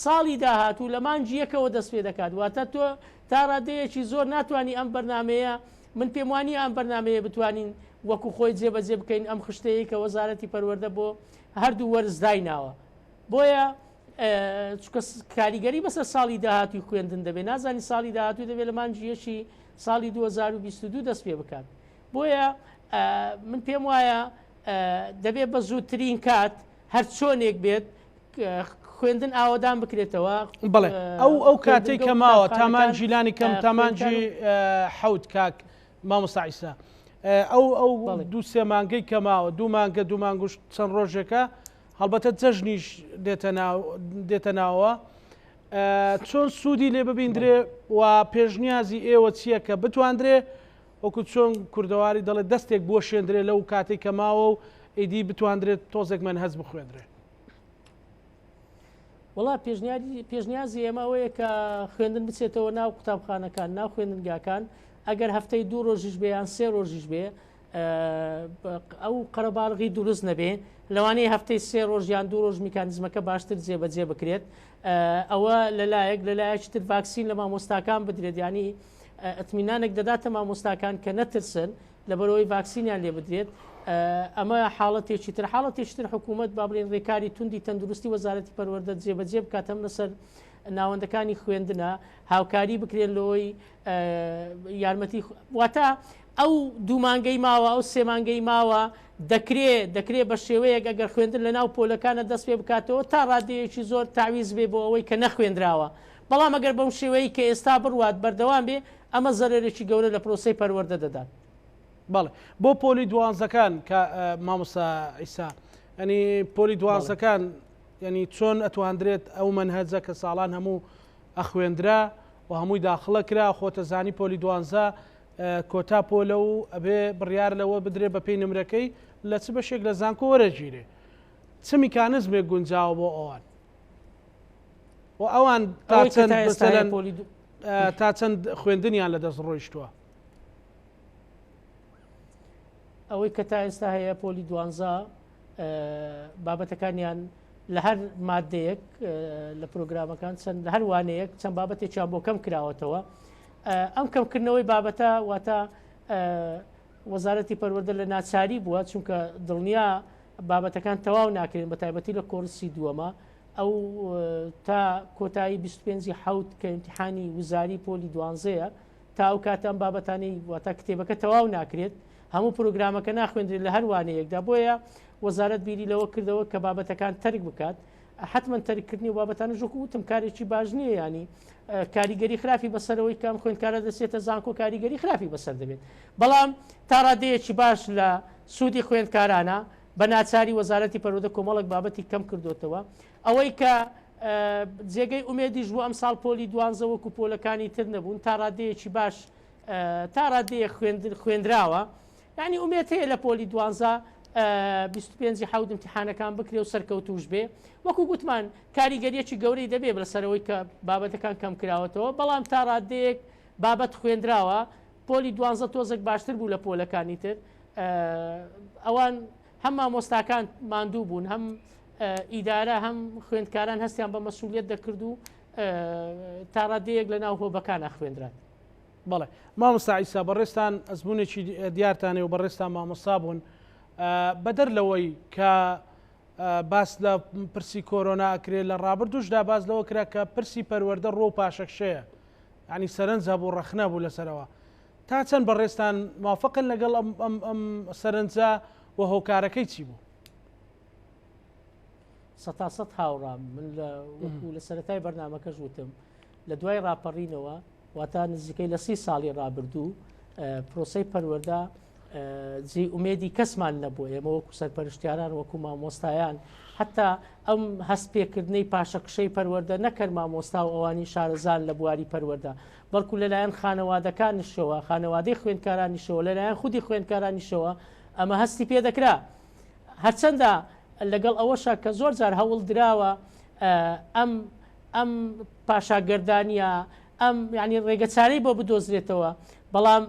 ساڵی داهاتوو لە مانگی یەکەوە دەست پێ دەکات واتە تۆ تا ڕادەیەکی زۆر ناتوانی ئەم بەرنامەیە من پێم وانییە ئەم بەرنامەیە بتوانین وەکو خۆی جێبەجێ بکەین ئەم خشتەیەی کە وەزارەتی پەروەردە بۆ هەردوو وەرز دایناوە بۆیە چونکە کاریگەری بەسەر ساڵی داهاتووی خوێندن دەبێت نازانی ساڵی داهاتوو دەبێت لە مانگی یەکی ساڵی 2022 دەست پێ بکات بۆیە من پێم وایە دەبێت بە زووترین کات هەر چۆنێک بێت خوێندن ئاوەدان بکرێتەوە. بەڵێ ئەو ئەو کاتەی کە ماوە تا مانگی لانی کەم تا مانگی حەوت کاک مامۆستا عیسا ئەو ئەو دوو سێ مانگەی کە ماوە دوو مانگە دوو مانگوش چەند ڕۆژێکە هەڵبەتە جەژنیش دێتە ناو دێتە ناوە چۆن سوودی لێ ببیندرێ و پێشنیازی ئێوە چییە کە بتواندرێ وەکو چۆن کوردەواری دەڵێت دەستێک بوەشێندرێ لەو کاتێک کە ماوە و ئیدی بتواندرێت تۆزێک مەنهەج بخوێندرێ. وەڵا پێشنیاری پێشنیازی ئێمە ئەوەیە کە خوێندن بچێتەوە ناو قوتابخانەکان ناو خوێندنگاکان ئەگەر هەفتەی دوو ڕۆژیش بێ یان سێ ڕۆژیش بێ ئەو قەرەباڵغی دروست نەبێ لەوانەیە هەفتەی سێ ڕۆژ یان دوو ڕۆژ میکانیزمەکە باشتر جێبەجێ بکرێت ئەوە لەلایەک لەلایەکی تر ڤاکسین لە مامۆستاکان بدرێت ینی ئەتمینانێک دەداتە مامۆستاکان کە نەترسن لەبەرئەوەی ڤاکسینیان لێ بدرێت، ئەمە حاڵەتێکی تر، حاڵەتێکی تر حکوومەت با بڵێین ڕێکاری توندی تەندروستی وەزارەتی پەروەردە جێبەجێ بکات هەم لەسەر ناوەندەکانی خوێندنە هاوکاری بکرێن لەوەی یارمەتی واتە ئەو دوو مانگەی ماوە ئەو سێ مانگەی ماوە دەکرێ دەکرێ بە شێوەیەک ئەگەر خوێندن لە ناو پۆلەکانە دەست پێ بکاتەوە تا ڕادەیەکی زۆر تاویز بێ بۆ ئەوەی کە نەخوێندراوە بەڵام ئەگەر بەم شێوەیە کە ئێستا بڕوات بەردەوام بێ ئەمە زەرەرێکی گەورە لە پرۆسەی پەروەردە دەدات. بەڵێ بۆ پۆلی دوانزەکان کە مامۆستا عیسا ینی پۆلی دوانزەکان ینی چۆن ئەتواندرێت ئەو مەنهەجە کە ساڵان هەموو ئەخوێندرا و هەمووی داخڵە کرا خۆتەزانی پۆلی دوانزە کۆتا پۆلە و ئەبێ بڕیار لەوە بدرێ بە پێی نمرەکەی لە چ بەشێک لە زانکۆ وەرەگیرێ چ میکانزمێک گونجاوە بۆ ئەوان و ئەوان تا چەند مەسەلەن تا چەند خوێندنیان لە دەست ڕۆیشتووە؟ ئەوەی کە تا ئێستا هەیە پۆلی دوانزە بابەتەکانیان لە هەر مادەیەک لە پرۆگرامەکان چەند لە هەر وانەیەک چەند بابەتێکیان بۆ کەم کراوەتەوە ئەم کەمکردنەوەی بابەتە واتە وەزارەتی پەروەردە لە ناچاری بووە چونکە دڵنیا بابەتەکان تەواو ناکرێن بە تایبەتی لە کۆرسی دووەمە ئەو تا کۆتایی 25 حوت کە امتحانی وزاری پۆلی دوانزەیە تا ئەو کاتە ئەم بابەتانەی واتە کتێبەکە تەواو ناکرێت هەموو پرۆگرامەکە ناخوێندرێت لە هەر وانەیەکدا بۆیە وەزارەت بیری لەوە کردەوە کە بابەتەکان تەرک بکات حتمما تەرککردنی و بابەتانە ژوک وتم کارێکی باش نییە ینی کاریگەری خراپی بەسەرەوەی کەم خوێندکارە دەچێتە زانکۆ کاریگەری خراپی بەسەر دەبێت بەڵام تا ڕادەیەکی باش لە سوودی خوێندکارانە بە ناچاری وەزارەتی پەروەردە کۆمەڵێک بابەتی کەم کردۆتەوە ئەوەی کە جێگەی ئومێدیش بوو ئەمساڵ پۆلی دوانزە وەکو پۆلەکانی تر نەبوون تا ڕادەیەکی باش تا ڕادەیەک خوێندراوە یعنی ئومێد هەیە لە پۆلی دوانزە 25 حەوت امتحانەکان بکرێ و سەرکەوتوش بێ وەکو گوتمان کاریگەریەکی گەورەی دەبێ لەسەرەوەی کە بابەتەکان کەم کراوەتەوە بەڵام تا ڕادەیەک بابەت خوێندراوە پۆلی دوانزە تۆزێک باشتر بوو لە پۆلەکانی تر ئەوان هەم مامۆستاکان ماندوو بوون هەم ئیدارە هەم خوێندکاران هەستیان بە مەسولیت دەکرد و تاڕادەیەک لە ناو هۆبەکانە خوێندران. بەڵێ مامۆستا عیسا بەڕێزتان ئەزمونێکی دیارتانێ و بەڕێزتان مامۆستا بوون بەدەر لەوەی کە باس لە پرسی کۆرۆنا ئەکرێ لە ڕابردوشدا باس لەوە کرا کە پرسی پەروەردە ڕۆ و پاشەکشەیە ینی سەرنج هەبوو ڕەخنە بوو لەسەرەوە تا چەند بەڕێزتان موافقن لەگەڵ ئەم ئەم ئەم سەرنجە و هۆکارەکەی چی بوو؟ سەتا سەد هاوڕام من لە وەکو لە سەرەتای بەرنامەکەش وتم. لە دوای ڕاپەڕینەوە واتە نزیکەی لە سی ساڵی ڕابردوو پرۆسەی پەروەردە جێی ئومێدی کەسمان نەبوو ئێمە وەکو سەرپەرشتیاران وەکو مامۆستایان حتا ئەم هەست پێکردنەی پاشەکشەی پەروەردە نەکەر مامۆستا و ئەوانی شارەزان لە بواری پەروەردە بەڵکو لەلایەن خانەوادەکانیشەوە خانەوادەی خوێندکارانیشەوە لەلایەن خودی خوێندکارانیشەوە ئەمە هەستی پێدەکرا هەرچەندە لەگەڵ ئەوەشە کە زۆر جار هەوڵ دراوە ئەم ئەم پاشاگەردانیە ئەم یعنی ڕێگەچارەی بۆ بدۆزرێتەوە بەڵام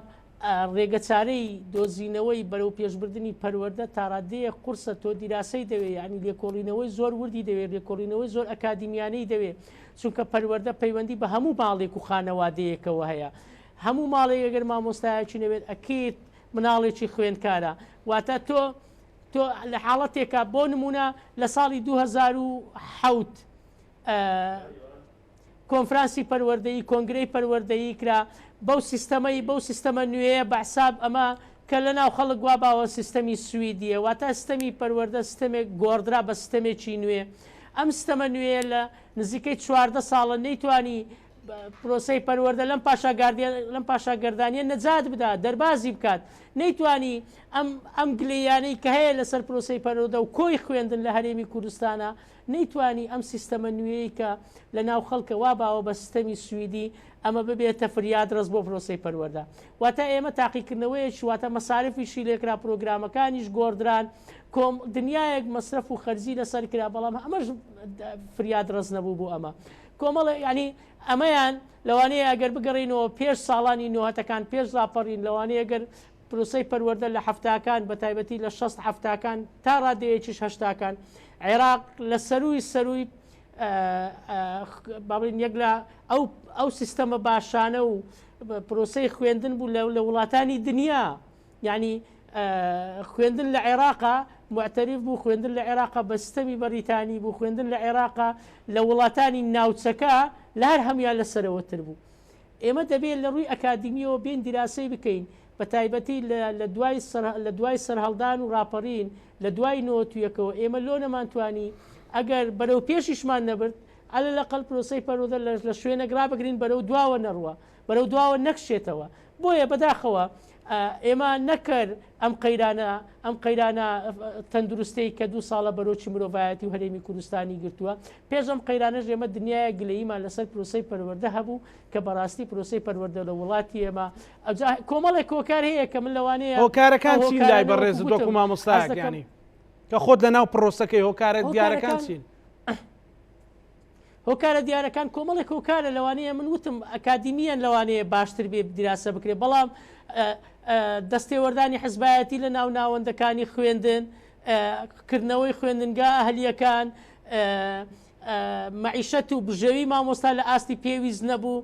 ڕێگەچارەی دۆزینەوەی بەرەو پێشبردنی پەروەردە تاڕادەیەک قورسە تۆ دیراسەی دەوێ یعنی لێکۆڵینەوەی زۆر وردی دەوێت لێکۆڵینەوەی زۆر ئەکادیمیانەی دەوێت چونکە پەروەردە پەیوەندی بە هەموو ماڵێک و خانەوادەیەکەوە هەیە هەموو ماڵێک ئەگەر مامۆستایەکی نەبێت ئەکید مناڵێکی خوێندکارە واتە تۆ تۆ لە حاڵەتێکا بۆ نمونە لە ساڵی 2007 کۆنفرانسی پەروەردەیی، کۆنگرەی پەروەردەیی کرا، بەو سیستەمەی، بەو سیستەمە نوێیە بە حساب ئەمە کە لە ناو خەڵک وا باوە سیستەمی سویدییە، واتە سیستەمی پەروەردە سیستەمێک گۆڕدرا بە سیستەمێکی نوێ. ئەم سیستەمە نوێیە لە نزیکەی 14 ساڵە نەیتوانی پرۆسەی پەروەردە لەم پاشاگاردیە لەم پاشاگەردانیە نەجات بدا، دەربازی بکات. نەیتوانی ئەم ئەم گلەییانەی کە هەیە لەسەر پرۆسەی پەروەردە و کۆی خوێندن لە هەرێمی کوردستانا نەیتوانی ئەم سیستەمە نوێیەی کە لە ناو خەڵکە وا باوە بە سیستەمی سویدی ئەمە ببێتە فریادڕەس بۆ پرۆسەی پەروەردە. واتە ئێمە تاقیکردنەوەیەکی واتە مەسارفیشی لێکرا پرۆگرامەکانیش گۆڕدران کۆم دنیایەک مەسرەف و خەرجی لەسەر کرا بەڵام ئەمەش فریادڕەس نەبوو بۆ ئەمە. کۆمەڵێ یانی ئەمەیان لەوانەیە ئەگەر بگەڕێینەوە پێش ساڵانی نۆهەتەکان پێش ڕاپەڕین لەوانەیە گەر پرۆسەی پەروەردە لە حەفتاکان بە تایبەتی لە شەست حەفتاکان تا ڕادەیەکیش هەشتاکان عێراق لە سەرووی سەرووی با بڵێین یەک لە ئەو ئەو سیستەمە باشانە و پرۆسەی خوێندن بوو لە وڵاتانی دنیا یعنی خوێندن لە عێراقا معتەریف بوو خوێندن لە عێراقا بە سیستەمی بەریتانی بوو خوێندن لە عێراقا لە وڵاتانی ناوچەکە لە هەر هەمویان لە سەرەوەتر بوو ئێمە دەبێت لە ڕووی ئەکادیمییەوە بێین دیراسەی بکەین، بە تایبەتی لە لە دوای لە دوای سەرهەڵدان و ڕاپەڕین لە دوای نۆتویەکەوە ئێمە لۆ نەمانتوانی ئەگەر بەرەو پێشیشمان نەبرد علی الاقل پرۆسەی پەروەردە لە لە شوێنێک ڕابگرین بەرەو دواوە نەڕوا بەرەو دواوە نەکشێتەوە بۆیە بەداخەوە ئێمە نەکەر ئەم قەیرانە ئەم قەیرانە تەندروستەی کە دوو ساڵە بەرۆکی مرۆڤایەتی و هەرێمی کوردستانی گرتووە پێش ئەم قەیرانەش ئێمە دنیایەک گلەییمان لەسەر پرۆسەی پەروەردە هەبوو کە بەڕاستی پرۆسەی پەروەردە لە وڵاتی ئێمە ئەوجا کۆمەڵێک هۆکار هەیە کە من لەوانەیە هۆکارەکان ئەو چین لای هۆکارانە وەکو بەڕێزت گوتم وەکو عەرز مامۆستایەک دەکەم یانی کە خۆت لە ناو پرۆسەکەی هۆکارە دیارەکان هۆکارەکان چین؟ هۆکارە دیارەکان کۆمەڵێک هۆکارە لەوانەیە من وتم ئەکادیمییەن لەوانەیە باشتر بێ دیراسە بکرێت بەڵام دەستێوەردانی حزبایەتی لە ناو ناوەندەکانی خوێندن کردنەوەی خوێندنگا ئەهلیەکان مەعیشەت و بژێوی مامۆستا لە ئاستی پێویست نەبوو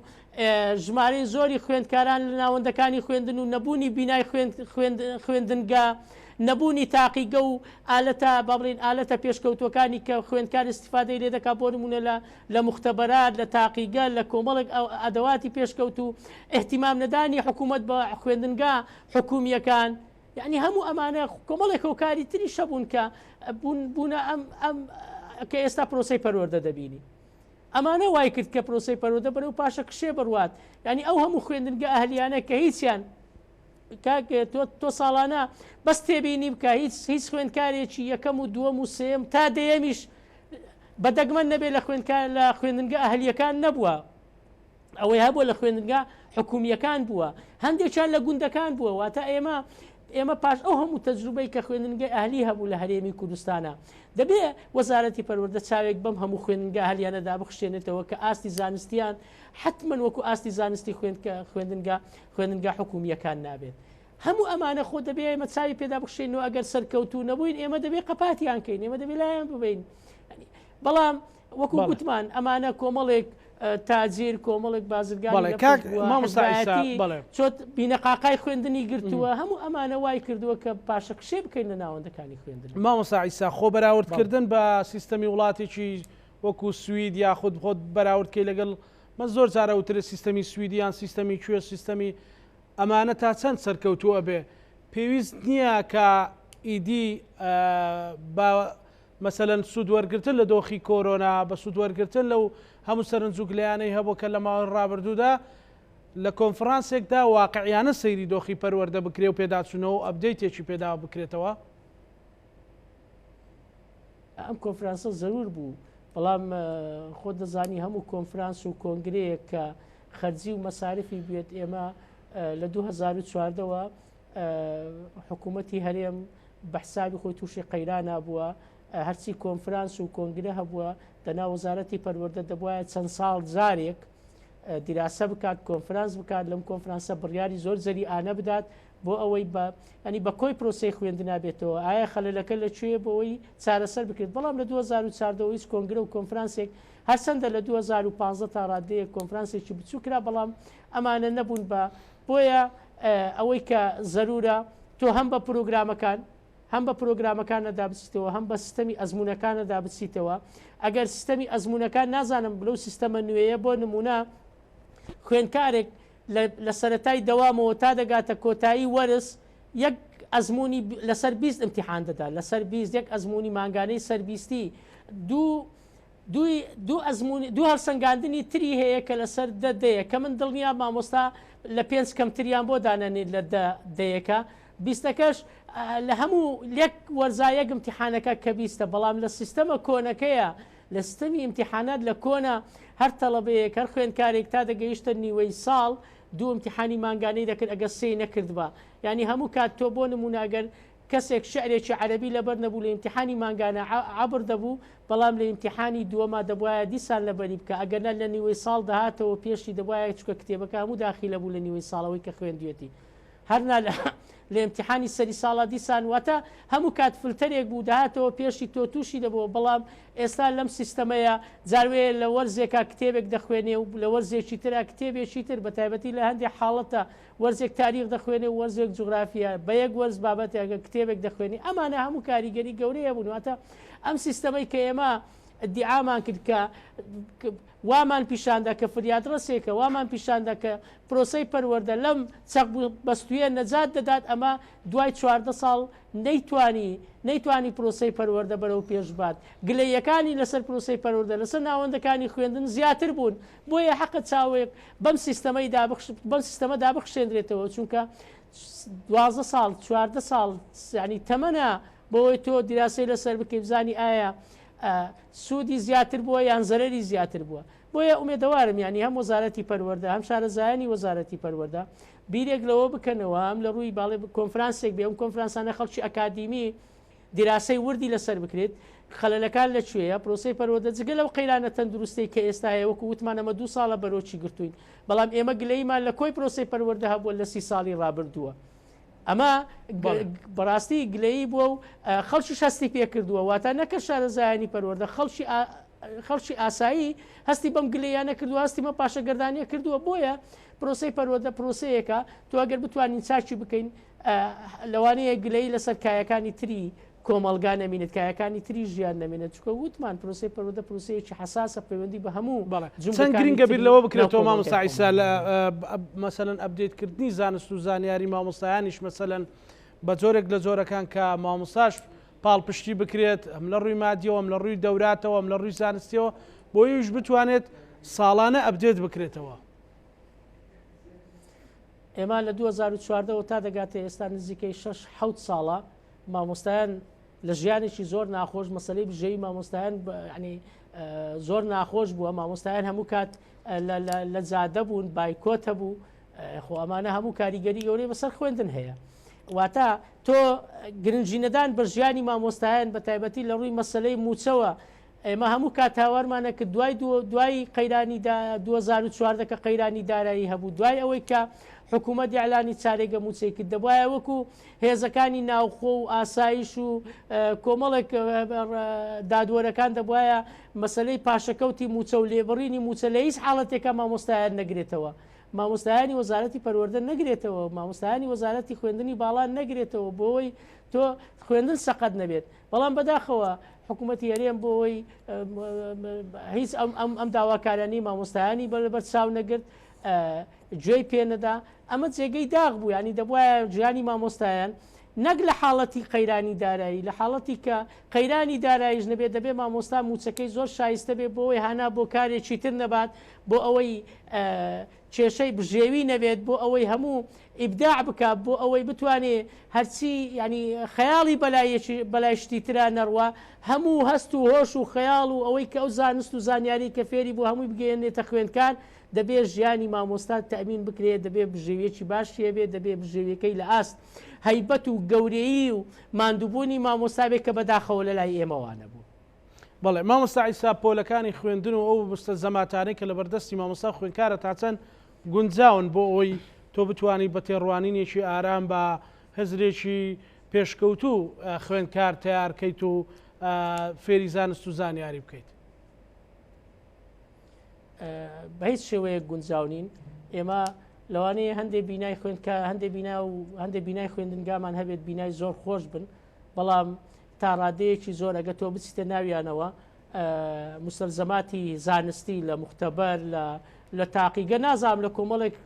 ژمارەی زۆری خوێندکاران لە ناوەندەکانی خوێندن و نەبوونی بینای خوێندنگا نەبوونی تاقیگە و ئالەتە با بڵێین ئالەتە پێشکەوتووەکانی کە خوێندکار ئیستیفادەی لێ دەکات بۆ نموونە لە لە موختەبەرات لە تاقیگە لە کۆمەڵێک ئەدەواتی پێشکەوتوو ئیهتیمام نەدانی حکوومەت بە خوێندنگا حکوومییەکان یعنی هەموو ئەمانە کۆمەڵێک هۆکاری تریش هەبوون کە بوون بوونە ئەم ئەم کە ئێستا پرۆسەی پەروەردە دەبینی ئەمانە وای کرد کە پرۆسەی پەروەردە بەرەو پاشەکشێ بڕوات یعنی ئەو هەموو خوێندنگە ئەهلیانە کە هیچیان کاک تۆ تۆ ساڵانە بەس تێبینی بکە هیچ هیچ خوێندکارێکی یەکەم و دووەم و سێیەم تا دەیەمیش بە دەگمەن نەبێ لە خوێندکار لە خوێندنگە ئەهلیەکان نەبووە ئەوەی هەبووە لە خوێندنگا حکومیەکان بووە هەندێکیان لە گوندەکان بووە واتە ئێمە ئێمە پاش ئەو هەموو تەجروبەی کە خوێندنگەی ئەهلی هەبوو لە هەرێمی کوردستانە دەبێ وەزارەتی پەروەردە چاوێک بەم هەموو خوێندنگە ئەهلیانەدا بخشێنێتەوە کە ئاستی زانستیان حتمما وەکو ئاستی زانستی خوێندنگە خوێندنگا حکومییەکان نابێت. هەموو ئەمانە خۆ دەبێ ئێمە چاوی پێدا بخشێنین و ئەگەر سەرکەوتوو نەبووین ئێمە دەبێ قەپاتیان کەین، ئێمە دەبێ لایان ببەین. بەڵام وەکو گوتمان ئەمانە کۆمەڵێک تاجیر کۆمەڵێک بازرگانی چۆت بینەقاقای خوێندنی گرتووە هەموو ئەمانە وای کردووە کە پاشەکشێ بکەین لە ناوەندەکانی خوێندن. مامۆستا عیسا خۆ بەراوردکردن بە سیستەمی وڵاتێکی وەکو سوید یاخود خۆت بەراوردکەی لەگەڵ من زۆر جار ئەوترێ سیستەمی سویدی یان سیستەمی کوێ سیستەمی ئەمانە تا چەند سەرکەوتوو ئەبێ پێویست نییە کە ئیدی بە مەسەلەن سوود وەرگرتن لە دۆخی کۆرۆنا، بە سوود وەرگرتن لەو هەموو سەرنج و گلەیانەی هەبوو کە لە ماوەی ڕابردوودا لە کۆنفرانسێکدا واقعیانە سەیری دۆخی پەروەردە بکرێ و پێداچوونەوە و update ێکی پێدا بکرێتەوە؟ ئەم کۆنفرانسە زەرور بوو، بەڵام خۆت دەزانی هەموو کۆنفرانس و کۆنگرەیەک کە خەرجی و مەسارفی بێت ئێمە لە 2014 وە حکوومەتی هەرێم بە حسابی خۆی تووشی قەیرانا بووە هەرچی کۆنفرانس و کۆنگرە هەبووە دەنا وەزارەتی پەروەردە دەبواە چەند ساڵ جارێک دیراسە بکات کۆنفرانس بکات لەم کۆنفرانسە بڕیاری زۆر زەری ئانە بدات بۆ ئەوەی بە ئەنی بە کۆی پرۆسی خوێندنا بێتەوە ئایا خەلەلەکە لە کوێ بۆ ئەوەی چارەسەر بکرێت بەڵام لە 2014 هیچ کۆنگرە و کۆنفرانسێک هەرچەندە لە 2015 تا ڕادەیەک کۆنفرانسێکی بچوو کرا بەڵام ئەمانە نەبوون بە بۆیە ئەوەی کە زەرورە تۆ هەم بە پرۆگرامەکان هەم بە پرۆگرامەکانەدا بچیتەوە هەم بە سیستەمی ئەزموونەکانەدا بچیتەوە ئەگەر سیستەمی ئەزموونەکان نازانم لەو سیستەمە نوێیە بۆ نمونە خوێندکارێک لە سەرەتای دەوامەوە تا دەگاتە کۆتایی وەرز یەک ئەزمموی لەسەر 20 امتحان دەدا لەسەر 20 یەک ئەزمموی مانگانەی سەربیستی دوو دووی دوو ئەزموونی دوو هەڵسەنگاندنی تری هەیە کە لەسەر دە دەیە کە من دڵنیام مامۆستا لە پێنج کەمتریان بۆ دانەنێت لە دە دەیەکە بیستەکەش لە هەموو یەک وەرزا یەک ئیمتیحانەکە کە بیستە بەڵام لە سیستەمە کۆنەکەیە لە سیستەمی ئیمتیحانات لە کۆنە هەر تەڵەبەیەک هەر خوێندکارێک تا دەگەیشتە نیوەی ساڵ دوو ئیمتیحانی مانگانەی دەکرد ئەگەر سێی نەکردبا یانی هەموو کات تۆ بۆ نموونە ئەگەر کەسێک شیعرێکی عەرەبی لەبەر نەبوو لە ئیمتیحانی مانگانە عەبر دەبوو، بەڵام لە ئیمتیحانی دووەما دەبوایە دیسان لەبەری بکا، ئەگەرنا لە نیوەی ساڵ دەهاتەوە پێشی دەبوایە چونکە کتێبەکە هەموو داخیلە بوو لە نیوەی ساڵ ئەوەی کە خوێندویەتی هەرنا لە ئیمتیحانی سەری ساڵا دیسان واتە هەموو کات فلتەرێک بوو دەهاتەوە پێشی تۆ تووشی دەبووە بەڵام ئێستا لەم سیستەمەیە جاروەیە لە وەرزێکا کتێبێک دەخوێنێ و لە وەرزێکی ترا کتێبێکی تر بەتایبەتی لە هەندێک حاڵەتە وەرزێک تاریخ دەخوێنێ و وەرزێک جوغرافیا، بە یەک وەرز بابەتێک کتێبێک دەخوێنی، ئەمانە هەموو کاریگەری گەورەی هەبوون، واتە ئەم سیستەمەی کە ئێمە ئیدیعامان کرد کە وامان پیشاندا کە فریادڕەسێکە، وامان پیشاندا کە پرۆسەی پەروەردە لەم چەق بەستوویە نەجات دەدات، ئەمە دوای 14 ساڵ نەیتوانی نەیتوانی پرۆسەی پەروەردە بەرەو پێش بات، گلەییەکانی لەسەر پرۆسەی پەروەردە لەسەر ناوەندەکانی خوێندن زیاتر بوون، بۆیە حەقە چاوێک بەم سیستەمەی بەم سیستەمەدا بخشێنرێتەوە چونکە 12 ساڵ 14 ساڵ ینی تەمەنە بۆی تۆ دیراسەی لەسەر بکەی بزانی ئایا سوودی زیاتر بووە یان زەرەری زیاتر بووە بۆیە ئومێدەوارم ینی هەم وەزارەتی پەروەردە هەم شارەزایانی وەزارەتی پەروەردە بیرێک لەوە بکەنەوە هەم لە ڕووی باڵێ کۆنفرانسێک بێ ئەم کۆنفرانسانە خەڵکی ئەکادیمی دیراسەی وردی لەسەر بکرێت، خەلەلەکان لە کوێیە، پرۆسەی پەروەردە جگە لەو قەیرانە تەندروستەی کە ئێستا هەیە وەکو وتمان ئەمە دوو ساڵە بەرۆکی گرتووین، بەڵام ئێمە گلەییمان لە کۆی پرۆسەی پەروەردە هەبووە لە سی ساڵی ڕابردووە. ئەمە بەڕاستی گلەیی بووە و خەڵکیش هەستی پێکردووە، واتە نەکە شارەزایانی پەروەردە خەڵکی خەڵکی ئاسایی هەستی بەم گلەییانە کردووە، هەستی بەم پاشەگەردانییە کردووە، بۆیە پرۆسەی پەروەردە پرۆسەیەکە تۆ ئەگەر بتوانین چاکی بکەین لەوانەیە گلەیی لەسەر کایەکانی تری کۆمەڵگا نەمینێت، کایەکانی تری ژیان نەمێنێت، چونکە وتمان پرۆسەی پەروەردە پرۆسەیەکی حەساسە پەیوەندی بە هەموو بەڵێ چەند جومگەکانی گرنگە بیر تری لەوە ناو بکرێتەوە مامۆستا کۆمەڵگای عیسا خۆمان. لە مەسەلەن update کردنی زانست و زانیاری مامۆستایانیش مەسەلەن بە جۆرێک لە جۆرەکان کە مامۆستاش پاڵپشتی بکرێت هەم لە ڕووی مادیەوە هەم لە ڕووی دەوراتەوە هەم لە ڕووی زانستیەوە بۆ ئەویش بتوانێت ساڵانە update بکرێتەوە. ئێمە لە 2014 وە تا دەگاتە ئێستا نزیکەی شەش حەوت ساڵە مامۆستایان لە ژیانێکی زۆر ناخۆش مەسلەی بژێوی مامۆستایان ینی زۆر ناخۆش بووە مامۆستایان هەموو کات لە جادە بوون بایکۆت هەبوو خۆ ئەمانە هەموو کاریگەری گەورەی بەسەر خوێندن هەیە واتە تۆ گرنگی نەدان بە ژیانی مامۆستایان بە تایبەتی لە ڕووی مەسلەی موچەوە ئێمە هەموو کات هاوارمان ئەکرد دوای دوای قەیرانی 2014 کە قەیرانی دارایی هەبوو دوای ئەوەی کە حکوومەت ئیعلانی چارێگە مووچەی کرد دەبوایە وەکو هێزەکانی ناوخۆ و ئاسایش و کۆمەڵێک دادوەرەکان دەبوایە مەسلەی پاشەکەوتی مووچە و لێبڕینی مووچە لە هیچ حاڵەتێکا مامۆستایان نەگرێتەوە مامۆستایانی وەزارەتی پەروەردە نەگرێتەوە مامۆستایانی وەزارەتی خوێندنی باڵا نەگرێتەوە بۆی تۆ خوێندن سەقەت نەبێت بەڵام بەداخەوە حکوومەتی هەرێم بۆ ئەوەی هیچ ئەم داواکارانی مامۆستایانی بەر چاو نەگرت گوێی پێنەدا ئەمە جێگەی داغ بوو ینی دەبواە ژیانی مامۆستایان نەک لە حاڵەتی قەیرانی دارایی، لە حاڵەتی کە قەیرانی داراییش نەبێت دەبێت مامۆستا مووچەکەی زۆر شایستە بێت بۆ ئەوەی هانا بۆ کارێکی تر نەبات، بۆ ئەوەی کێشەی بژێوی نەبێت، بۆ ئەوەی هەموو ئیبداع بکات، بۆ ئەوەی بتوانێ هەرچی یانی خەیاڵی بەلایەکی بەلای شتی ترا نەڕوا، هەموو هەست و هۆش و خەیاڵ و ئەوەی کە ئەو زانست و زانیاری کە فێری بوو هەمووی بگەیەنێتە خوێندکار، دەبێ ژیانی مامۆستا تەئمین بکرێ، دەبێ بژێویەکی باشی هەبێ، دەبێ بژێویەکەی لە ئاست هەیبەت و گەورەیی و ماندووبوونی مامۆستا بێ کە بەداخەوە لە لای ئێمە وا نەبوو. بەڵێ مامۆستا عیسا پۆلەکانی خوێندن و ئەو مستەلزەماتانەی کە لەبەردەستی مامۆستا و خوێندکارە تا چەند گونجاون بۆ ئەوەی تۆ بتوانی بە تێڕوانینێکی ئارام بە هزرێکی پێشکەوتوو خوێندکار تەیار کەیت و فێری زانست و زانیاری بکەیت؟ بە هیچ شێوەیەک گونجاو نین ئێمە لەوانەیە هەندێک بینای خوێندکە هەندێک بینا و هەندێک بینای خوێندنگامان هەبێت بینای زۆر خۆش بن بەڵام تا ڕادەیەکی زۆر ئەگە تۆ بچیتە ناویانەوە مستەلزەماتی زانستی لە مختبەر لە لە تاقیگە نازانم لە کۆمەڵێک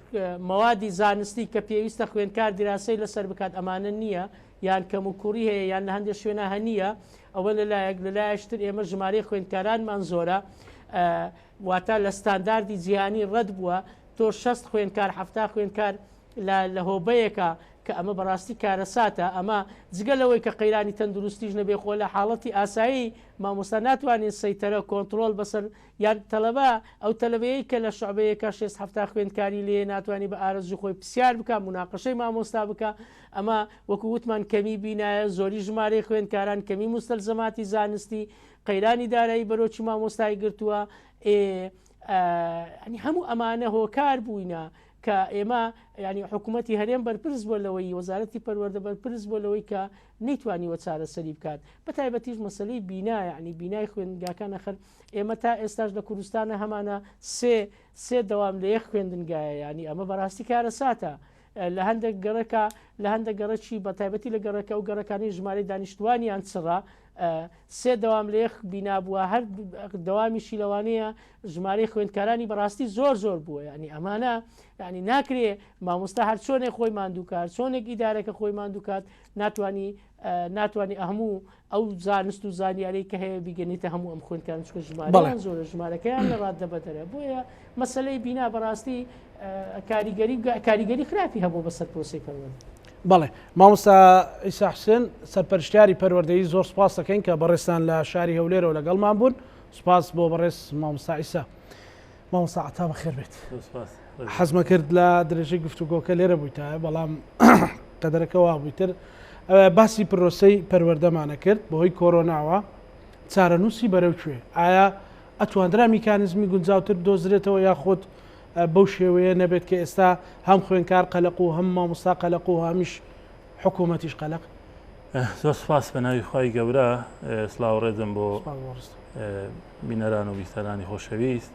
مەوادی زانستی کە پێویستە خوێندکار دیراسەی لەسەر بکات ئەمانە نییە یان کەم و کوڕی هەیە یان لە هەندێک شوێنە هەنییە ئەوە لەلایەک لەلایەشتر ئێمە ژمارەی خوێندکارانمان زۆرە واتە لە ستانداردی جیهانی ڕەت بووە تۆ 60 خوێندکار ه خوێندکار لە هۆبەیەکە کە ئەمە بەڕاستی کارەساتە ئەمە جگە لەوەی کە قەیرانی تەندروستیش نەبێ خۆ لە حاڵەتی ئاسایی مامۆستا ناتوانێت سەیتەرە کۆنتڕۆڵ بەسەر یان تەلەبە ئەو تەلەبەیەی کە لە شعبەیەکە شێست حەفتا خوێندکاری لێیە ناتوانێت بە ئارەزووی خۆی پرسیار بکا موناقەشەی مامۆستا بکا ئەمە وەکو وتمان کەمی بینایە زۆری ژمارەی خوێندکاران کەمی موستەلزەماتی زانستی قەیرانی دارایی بەرۆکی مامۆستای گرتووە ئێ ینی هەموو ئەمانە هۆکار بووینە کە ئێمە ینی حکوومەتی هەرێم بەرپرس بووە لەوەی وەزارەتی پەروەردە بەرپرس بووە لەوەی کە نەیتوانیوە چارەسەری بکات بە تایبەتیش مەسەلەی بینا یعنی بینای خوێندنگاکان ئەخر ئێمە تا ئێستاش لە کوردستانە هەمانە سێ سێ دەوام لە یەک خوێندنگایە یعنی ئەمە بەڕاستی کارەساتە لە هەندێک گەڕەکە لە هەندێک گەڕەکی بە تایبەتی لە گەڕەکە و گەڕەکانی ژمارەی دانیشتوانیان چڕە سێ دەوام لە یەک بینا بووە هەر دەوامیشی لەوانەیە ژمارەی خوێندکارانی بەڕاستی زۆر زۆر بووە ینی ئەمانە ینی ناکرێ مامۆستا هەر چۆنێک خۆی ماندووکات چۆنێک ئیدارەکە خۆی ماندووکات ناتوانانی ناتوانانی هەموو ئەو زانست و زانیاری کە هەیە بیگەنیتە هەموو ئەم خوێندکاران چونکە ژمارەیان زۆرە ژمارەکەیان لە ڕاددە بەدەرە بۆیە مەسەلەی بینا بەڕاستی کاریگەری کاریگەری خراپی هەبوو بەسەر پرۆسەی پەروەردە. بەڵێ مامۆستا عیسا حوسێن سەرپەرشتیاری پەروەردەیی زۆر سوپاس دەکەین کە بەڕێزتان لە شاری هەولێرەوە لەگەڵمان بوون سوپاس بۆ بەڕێز مامۆستا عیسا. مامۆستا عەتا بەخێر بێت. حەزمە کرد لە درێژەی گفتوگۆکە لێرە بوویتایە بەڵام قەدەرەکە وا بووی تر باسی پرۆسەی پەروەردەمانە کرد بەهۆی کۆرۆناوە چارەنووسی بەرەو کوێ ئایا ئەتواندرا میکانیزمی گونجاوتر بدۆزرێتەوە یاخود بەو شێوەیە نەبێت کە ئێستا هەم خوێنکار قەلەق و هەم مامۆستا قەلەق و هەمیش حکوومەتیش قەلەق؟ زۆر سپاس بە ناوی خوای گەورە سلااو ڕێزم بۆ بینەران و بیسەرانی خۆشەویست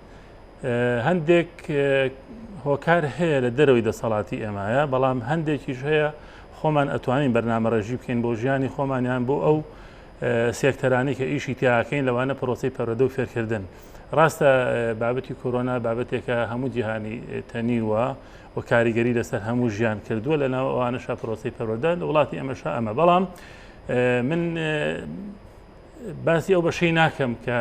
هەندێک هۆکار هەیە لە دەرەوەی دەسەڵاتی ئێمایە بەڵام هەندێکیش هەیە خۆمان ئەتوانین بەرنامە ڕێژی بکەین بۆ ژیانی خۆمانیان بۆ ئەو سێکتەرانی کە ئیشی تیاکەین لەوانە پرۆسی پەرۆدە و فێرکردن ڕاستە بابەتی کۆرۆنا بابەتێکە هەموو جیهانی تەنیوە و کاریگەری لەسەر هەموو ژیان کردووە لە ناو ئەوانەشا پرۆسی پەروەردە لە وڵاتی ئەمەشا ئەمە بەڵام من باسی ئەو بەشەی ناکەم کە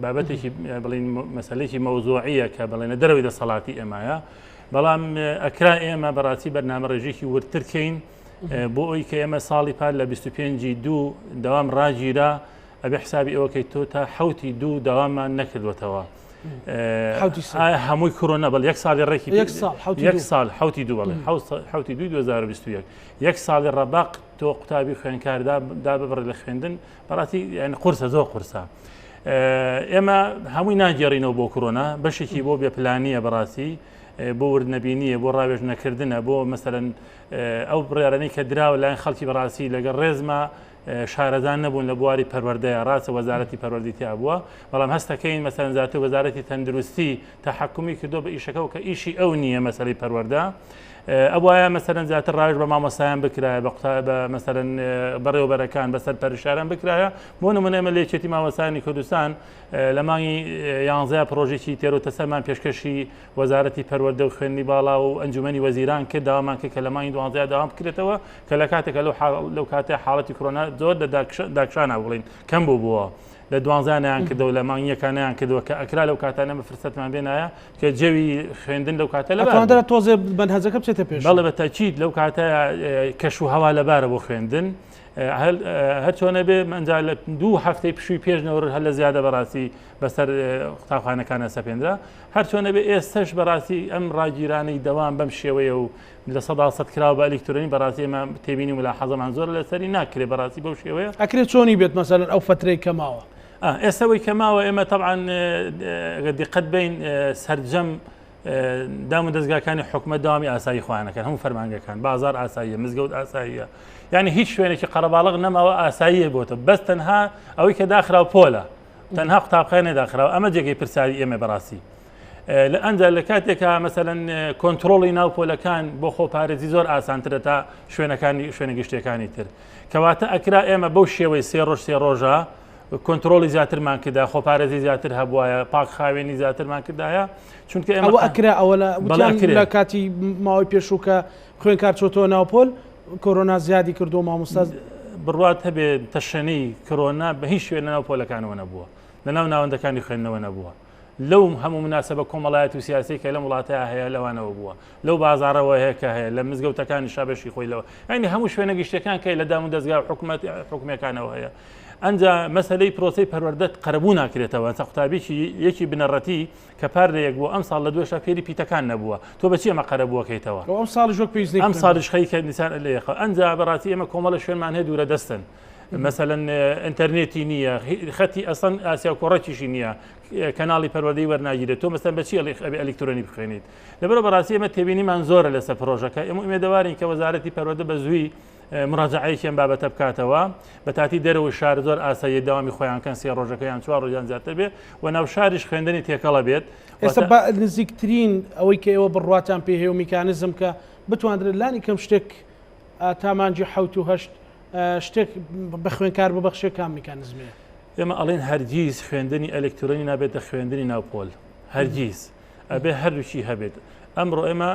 بابەتێکی بڵین مەسلێکی مەوزوعیە کە بڵێنە دەرەوەی دەسەڵاتی ئێمایە بەڵام ئەکرا ئێمە بەڕاستی بەرنامە ڕێژێکی وردترکەین بۆ ئەوی کە ئێمە ساڵی پار لە 25 دوو دەوام ڕاگیرا ئەبێ حسابی ئەوەکەی تۆ تا حوتی دوو داوامان نەکردوێتەوە هەمووی کۆرۆنا بەڵ یەک ساڵی ڕێکی یەک ساڵ حوتی دوو بەڵێ حوتی دوو 2021 یەک ساڵی ڕەباق تۆ قوتابی خوێنکاردا دا ببڕێ لە خوێندن بەڕاستی یعنی قورسە زۆر قورسە ئێمە هەمووی ناگەڕینەوە بۆ کۆرۆنا بەشێکی بۆ بێپلانیە بەڕاستی بۆ وردنەبینیە بۆ ڕاوێژ نەکردنە بۆ مەسەرەن ئەو بڕیارانەی کە دراوە لایەن خەڵکی بەڕاستی لەگەڵ ڕێزما شارەزا نەبوون لە بواری پەروەردەیە ڕاستە وەزارەتی پەروەردەی تیا بووە بەڵام هەستەکەین مەسەلەن زیاتر وەزارەتی تەندروستی تەحەکومی کردو بە ئیشەکە و کە ئیشی ئەو نییە مەسەلەی پەروەردە. ئەبوایە مەسەرەن زیاتر ڕاوێژ بە مامۆستایان بکرایە بە قوتا بە مەسەرەن بەڕێوەبەرەکان بە سەرپەرشتیاران بکرایە بۆ نمونە ئێمە لە یەکێتی مامۆستایانی کوردستان لە مانگی یانزەیە پرۆژێکی تێرۆتەسەرمان پێشکەشی وەزارەتی پەروەردە و خوێندنی باڵا و ئەنجومەنی وەزیران کرد داوامان کرد کە لە مانگی دوانزەیە داوام بکرێتەوە کە لە کاتێکە لەو کاتێ حاڵەتی کۆرۆنا زۆر لە داکشانە بڵین کەم بوو بووە لە دوانزانیان کردەوە لە مانگیەکانیان کردووە کە ئەکرا لەو کاتانە بە فرسەتمان بێنایە کە جەوی خوێندن لەو کاتە لە بارە تۆزێ بەنهەجەکە بچێتە پێش بەڵێ بە تەکید لەو کاتە کەش و هەوا لەبارە بۆ خوێندن هەر چۆنە بێ منجا لە دوو هەفتەی پشووی پێش نەوڕ هەر لە زیادە بەڕاستی بەسەر قوتابخانەکانە سەپێنرا هەر چۆنە بێ ئێستش بەڕاستی ئەم ڕاگیرانەی دەوام بەم شێوەیە و 100% کراوە بە ئەلیکترۆنی بەڕاستی ئێمە تێبینی ملاحەزەمان زۆر لەسەری ناکرێ بەڕاستی بەو شێوەیە ئەکرێ چۆنی بێت مەسەلەن ئەو فترەی کە ماوە ئێستا وەی کە ماوە ئێمە تەبعەن ئەگەر دیقەت بین سەرجەم دام و دەستگاکانی حکومەت داوامی ئاسایی خۆیانەکەن هەموو فەرمانگەکان بازار ئاساییە مزگەوت ئاساییە یعنی هیچ شوێنێکی قەرەباڵغ نەماوە ئاساییە بۆتە بەس تەنها ئەوەی کە داخراو پۆلە تەنها قوتابخانە داخراوە ئەمە جێگەی پرسیاری ئێمە بەڕاستی لە ئەنجا لە کاتێکا مەسەلەن کۆنتترۆڵی ناو پۆلەکان بۆ خۆپارێزی زۆر ئاسانترە تا شوێنەکانی شوێنە گشتەکانی تر کەواتە ئەکرا ئێمە بەو شێوەی سێ ڕۆژ سێ ڕۆژە کۆنتترۆلی زیاترمان کردا خۆپارێزی زیاتر هەبواە پاک خاوێنی زیاترمان کردایە چونکە ئێمە ئەکرا ئەوە لە کاتی ماوەی پێشووکە خوێنکار چۆتەوە ناوپۆل کۆرۆنا زیادی کردو مامۆستا بڕوات هەبێ تەشەنەی کۆرۆنا بە هیچ شوێن لەناو پۆلەکانەوە نەبووە لەناو ناوەندەکانی خوێندنەوە نەبووە لەو هەموو مناسبە کۆمەڵایەتی و سیاسی کە لەم وڵاتە هەیە لەوانەوە بووە لەو بازاڕەوە هەیە کە هەیە لە مزگەوتەکانی شابەشی خۆی لەوە یعنی هەموو شوێنە گشتەکان کە لە دام و دەزگا و حکومەت حکومیەکانەوە هەیە ئەنجا مەسلەی پرۆسی پەروەردەت قەرەبوو ناکرێتەوە تا قوتابیی یەکی بنەڕەتی کە پار لە یەک بوو ئەم ساڵ لە دوێشا فێری پیتەکان نەبووە تۆ بەچی ئەمە قەرەبووەکەیتەوە ئەم ساڵ وەک پێویست ئەم ساڵیش خەریکە نیسان لێخە ئەنجا بەڕاستی ئێمە کۆمەڵە شوێنمان هەیە دوورە دەستن مەسەلەن ئینتەرنێتی نییە خەتی ئەسڵەن ئاسیا و کۆڕەکیشی نییە کەناڵی پەروەردەی وەرناگیرێت تۆ مەسەن بەچی ئەبێ ئەلیکترۆنی بخوێنیت لەبەرە بەڕاستی ئێمە تێبینیمان زۆرە لەسەر پرۆژەکە ئێمە ئومێدەوارین کە وەزارەتی پەروەردە بە زووی مراجعەیەکی ئەم بابەتە بکاتەوە بە تاتی دەرەوەی شار زۆر ئاساییە داوامی خۆیان کەن سێ ڕۆژەکە یان چوار ڕۆژیان زیاتر بێ و ناو شاریش خوێندنی تێکەڵە بێت ئێستا بە نزیکترین ئەوەی کە ئێوە بڕواتان پێ هەیە و میکانزم کە بتواندرێت لانی کەم شتێک تا مانگی حەوت و هەشت شتێک بە خوێنکار ببەخشێ کام میکانزمەیە؟ ئێمە ئەڵێن هەرگیز خوێندنی ئەلکترۆنی نابێتە خوێندنی ناو پۆل هەرگیز ئەبێ هەردووکی هەبێت ئەمڕۆ ئێمە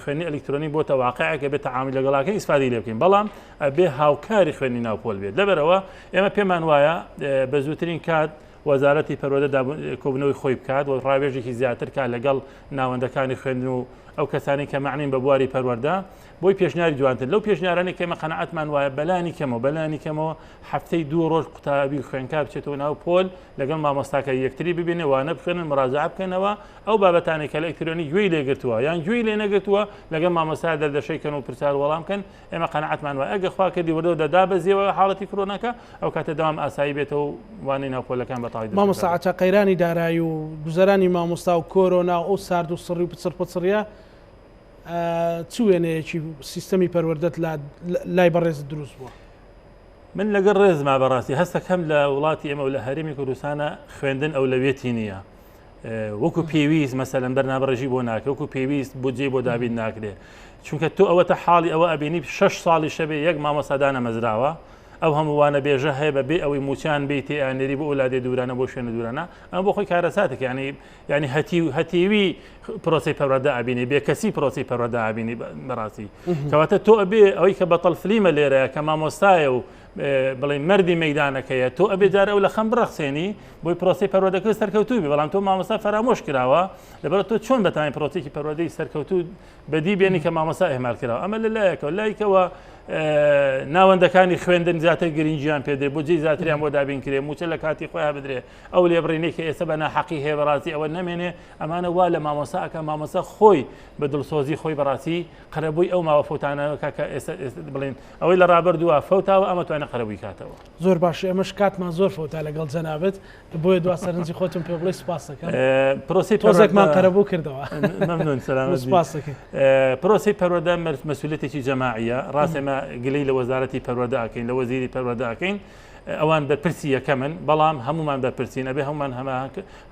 خوێنی ئەلکترۆنی بۆتە واقعێک بێت تعامل لەگەڵاکە ئیسفادی لێ بکەین بەڵام ئەبێ هاوکاری خوێنی ناو پۆل بێت لەبەرەوە ئێمە پێمان وایە بە زووترین کات وەزارەتی پەروەردە کۆبوونەوەی خۆی بکات و ڕاوێژێکی زیاتر کا لەگەڵ ناوەندەکانی خوێندن و ئەو کەسانی کە معنین بە بواری پەروەردە بۆی پێشنیاری جوانتر لەو پێشنیارانەی کە ئێمە قەناعەتمان وایە بەلانی کەمەوە بەلانی کەمەوە هەفتەی دوو ڕۆژ قوتابی و خوێندکار بچێتەوە ناو پۆل لەگەڵ مامۆستاکە یەکتری ببینێ وانە بخوێنن مراجعە بکەنەوە ئەو بابەتانەی کە ئەلکترۆنی گوێی لێگرتووە یان گوێی لێ نەگرتووە لەگەڵ مامۆستا دەردەشەی کەن و پرسیار وەڵام کەن ئێمە قەناعەتمان وایە ئەگە خوا کردی وردە وردە دابەزیەوە حاڵەتی کرۆناکە ئەو کاتە دەوام ئاسایی بێتەوە و وانەی ناو پۆلەکان بە تەواوی دەست مامۆستا بکاتەوە. عەتا قەیرانی دارایی و گوزەرانی مامۆستا و کۆرۆنا و ئەو سارد و سڕی و پچڕ پچڕیە چ وێنەیەکی سیستەمی پەروەردەت لای بەڕێزت دروست بووە؟ من لەگەڵ ڕێزما بەڕاستی هەستەکەم لە وڵاتی ئێمە و لە هەرێمی کوردستانە خوێندن ئەولەویەتی نییە وەکو پێویست مەسەلەن بەرنامەڕێژی بۆ ناکرێ وەکو پێویست بودجەی بۆ دابین ناکرێ چونکە تۆ ئەوەتە حاڵی ئەوە ئەبینی شش ساڵی شەبێ یەک مامۆستا دانەمەزراوە ئەو هەموو وانە بێژە هەیە بە بێ ئەوەی موچان بێ تێ ئانێری بۆ ئەولادێ دوورانە بۆ شوێنە دوورانە ئەم بۆ خۆی کارەساتێک ینی ینی هەتی و هەتیوی پرۆسی پەروەردە ئەبینی بێکەسی پرۆسی پەروەردە ئەبینی بەڕاستی کەواتە تۆ ئەبێ ئەوەی کە بەتەڵ فلیمە لێرە کە مامۆستایە و بڵێ مەردی مەدانەکەیە تۆ ئەبێ جار ئەو لە خەم بڕەخسێنی بۆی پرۆسی پەروەردەکە سەرکەوتوو بێ بەڵام تۆ مامۆستا فەرامۆش کراوە لەبەر تۆ چۆن بەتوانین پرۆسێکی پەروەردەی سەرکەوتوو بەدی بێنی کە مامۆستا ئەهمال کراوە ئەمە لە لایەکەوە لایکەوە ناوەندەکانی خوێندن زیاتر گرنگیان پێدرێ بۆ جێ زیاتریان بۆ دابین کرێ موچە لە کاتی خۆیان بدرێ ئەو لێبڕینەی کە ئێستا بە ناحەقی هەیە بەڕاستی ئەوە نەمێنێ ئەمانە وا لە مامۆستا ئەکا مامۆستا خۆی بە دڵسۆزی خۆی بەڕاستی قەرەبووی ئەو ماوە فەوتانە کە ئێستا بڵین ئەوەی لە ڕابردووە فەوتاوە ئەمە توانێت قەرەبووی کاتەوە. زۆر باشە ئێمەش کاتمان زۆر فەوتا لەگەڵ جەنابت بۆیە دوا سەرنجی خۆتم پێ بڵێ سوپاس دەکەم. پرۆسەی تۆزێکمان قەرەبوو کردەوە. مەمنون سەلامەت بی. سوپاس دەکەین. پرۆسەی پەروەردە مەسئولیەتێکی جەماعیە ڕاست ئێمە گلەی لە وەزارەتی پەروەردە ئەکەین لە وەزیری پەروەردە ئەکەین. ئەوان بەرپرسی یەکەمن، بەڵام هەمومان بەرپرسین، ئەبێ هەمومان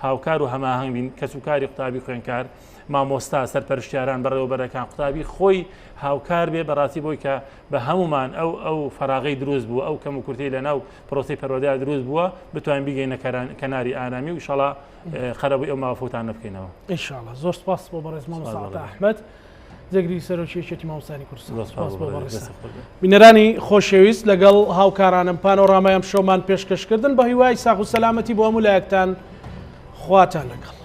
هاوکار و هەماهەنگ بین، کەسوکاری قوتابی خوێنکار، مامۆستا، سەرپەرشتیاران، بەڕێوەبەرەکان، قوتابی خۆی هاوکار بێ بەڕاستی بۆی کە بە هەمومان ئەو ئەو فەراغەی دروست بوو، ئەو کەم و کورتەی لە ناو پرۆسەی پەروەردەیا دروست بووە، بتوانین بیگەینە کەناری ئارامی و ئیشەڵا قەرەبووی ئەو ماوە فەوتانە بکەینەوە. ئینشاڵا. زۆر سپاس بۆ بەڕێز مامۆستا عەتا ئەحمەد. جێگری سەرۆکی یەکێتی مامۆستایانی کوردستان. سپاس بۆ بەڕێزتان. بینەرانی خۆشەویست لەگەڵ هاوکارانم پانۆرامای ئەمشەومان پێشکەشکردن بە هیوای ساغ و سەلامەتی بۆ هەموو لایەکتان خواتان لەگەڵ.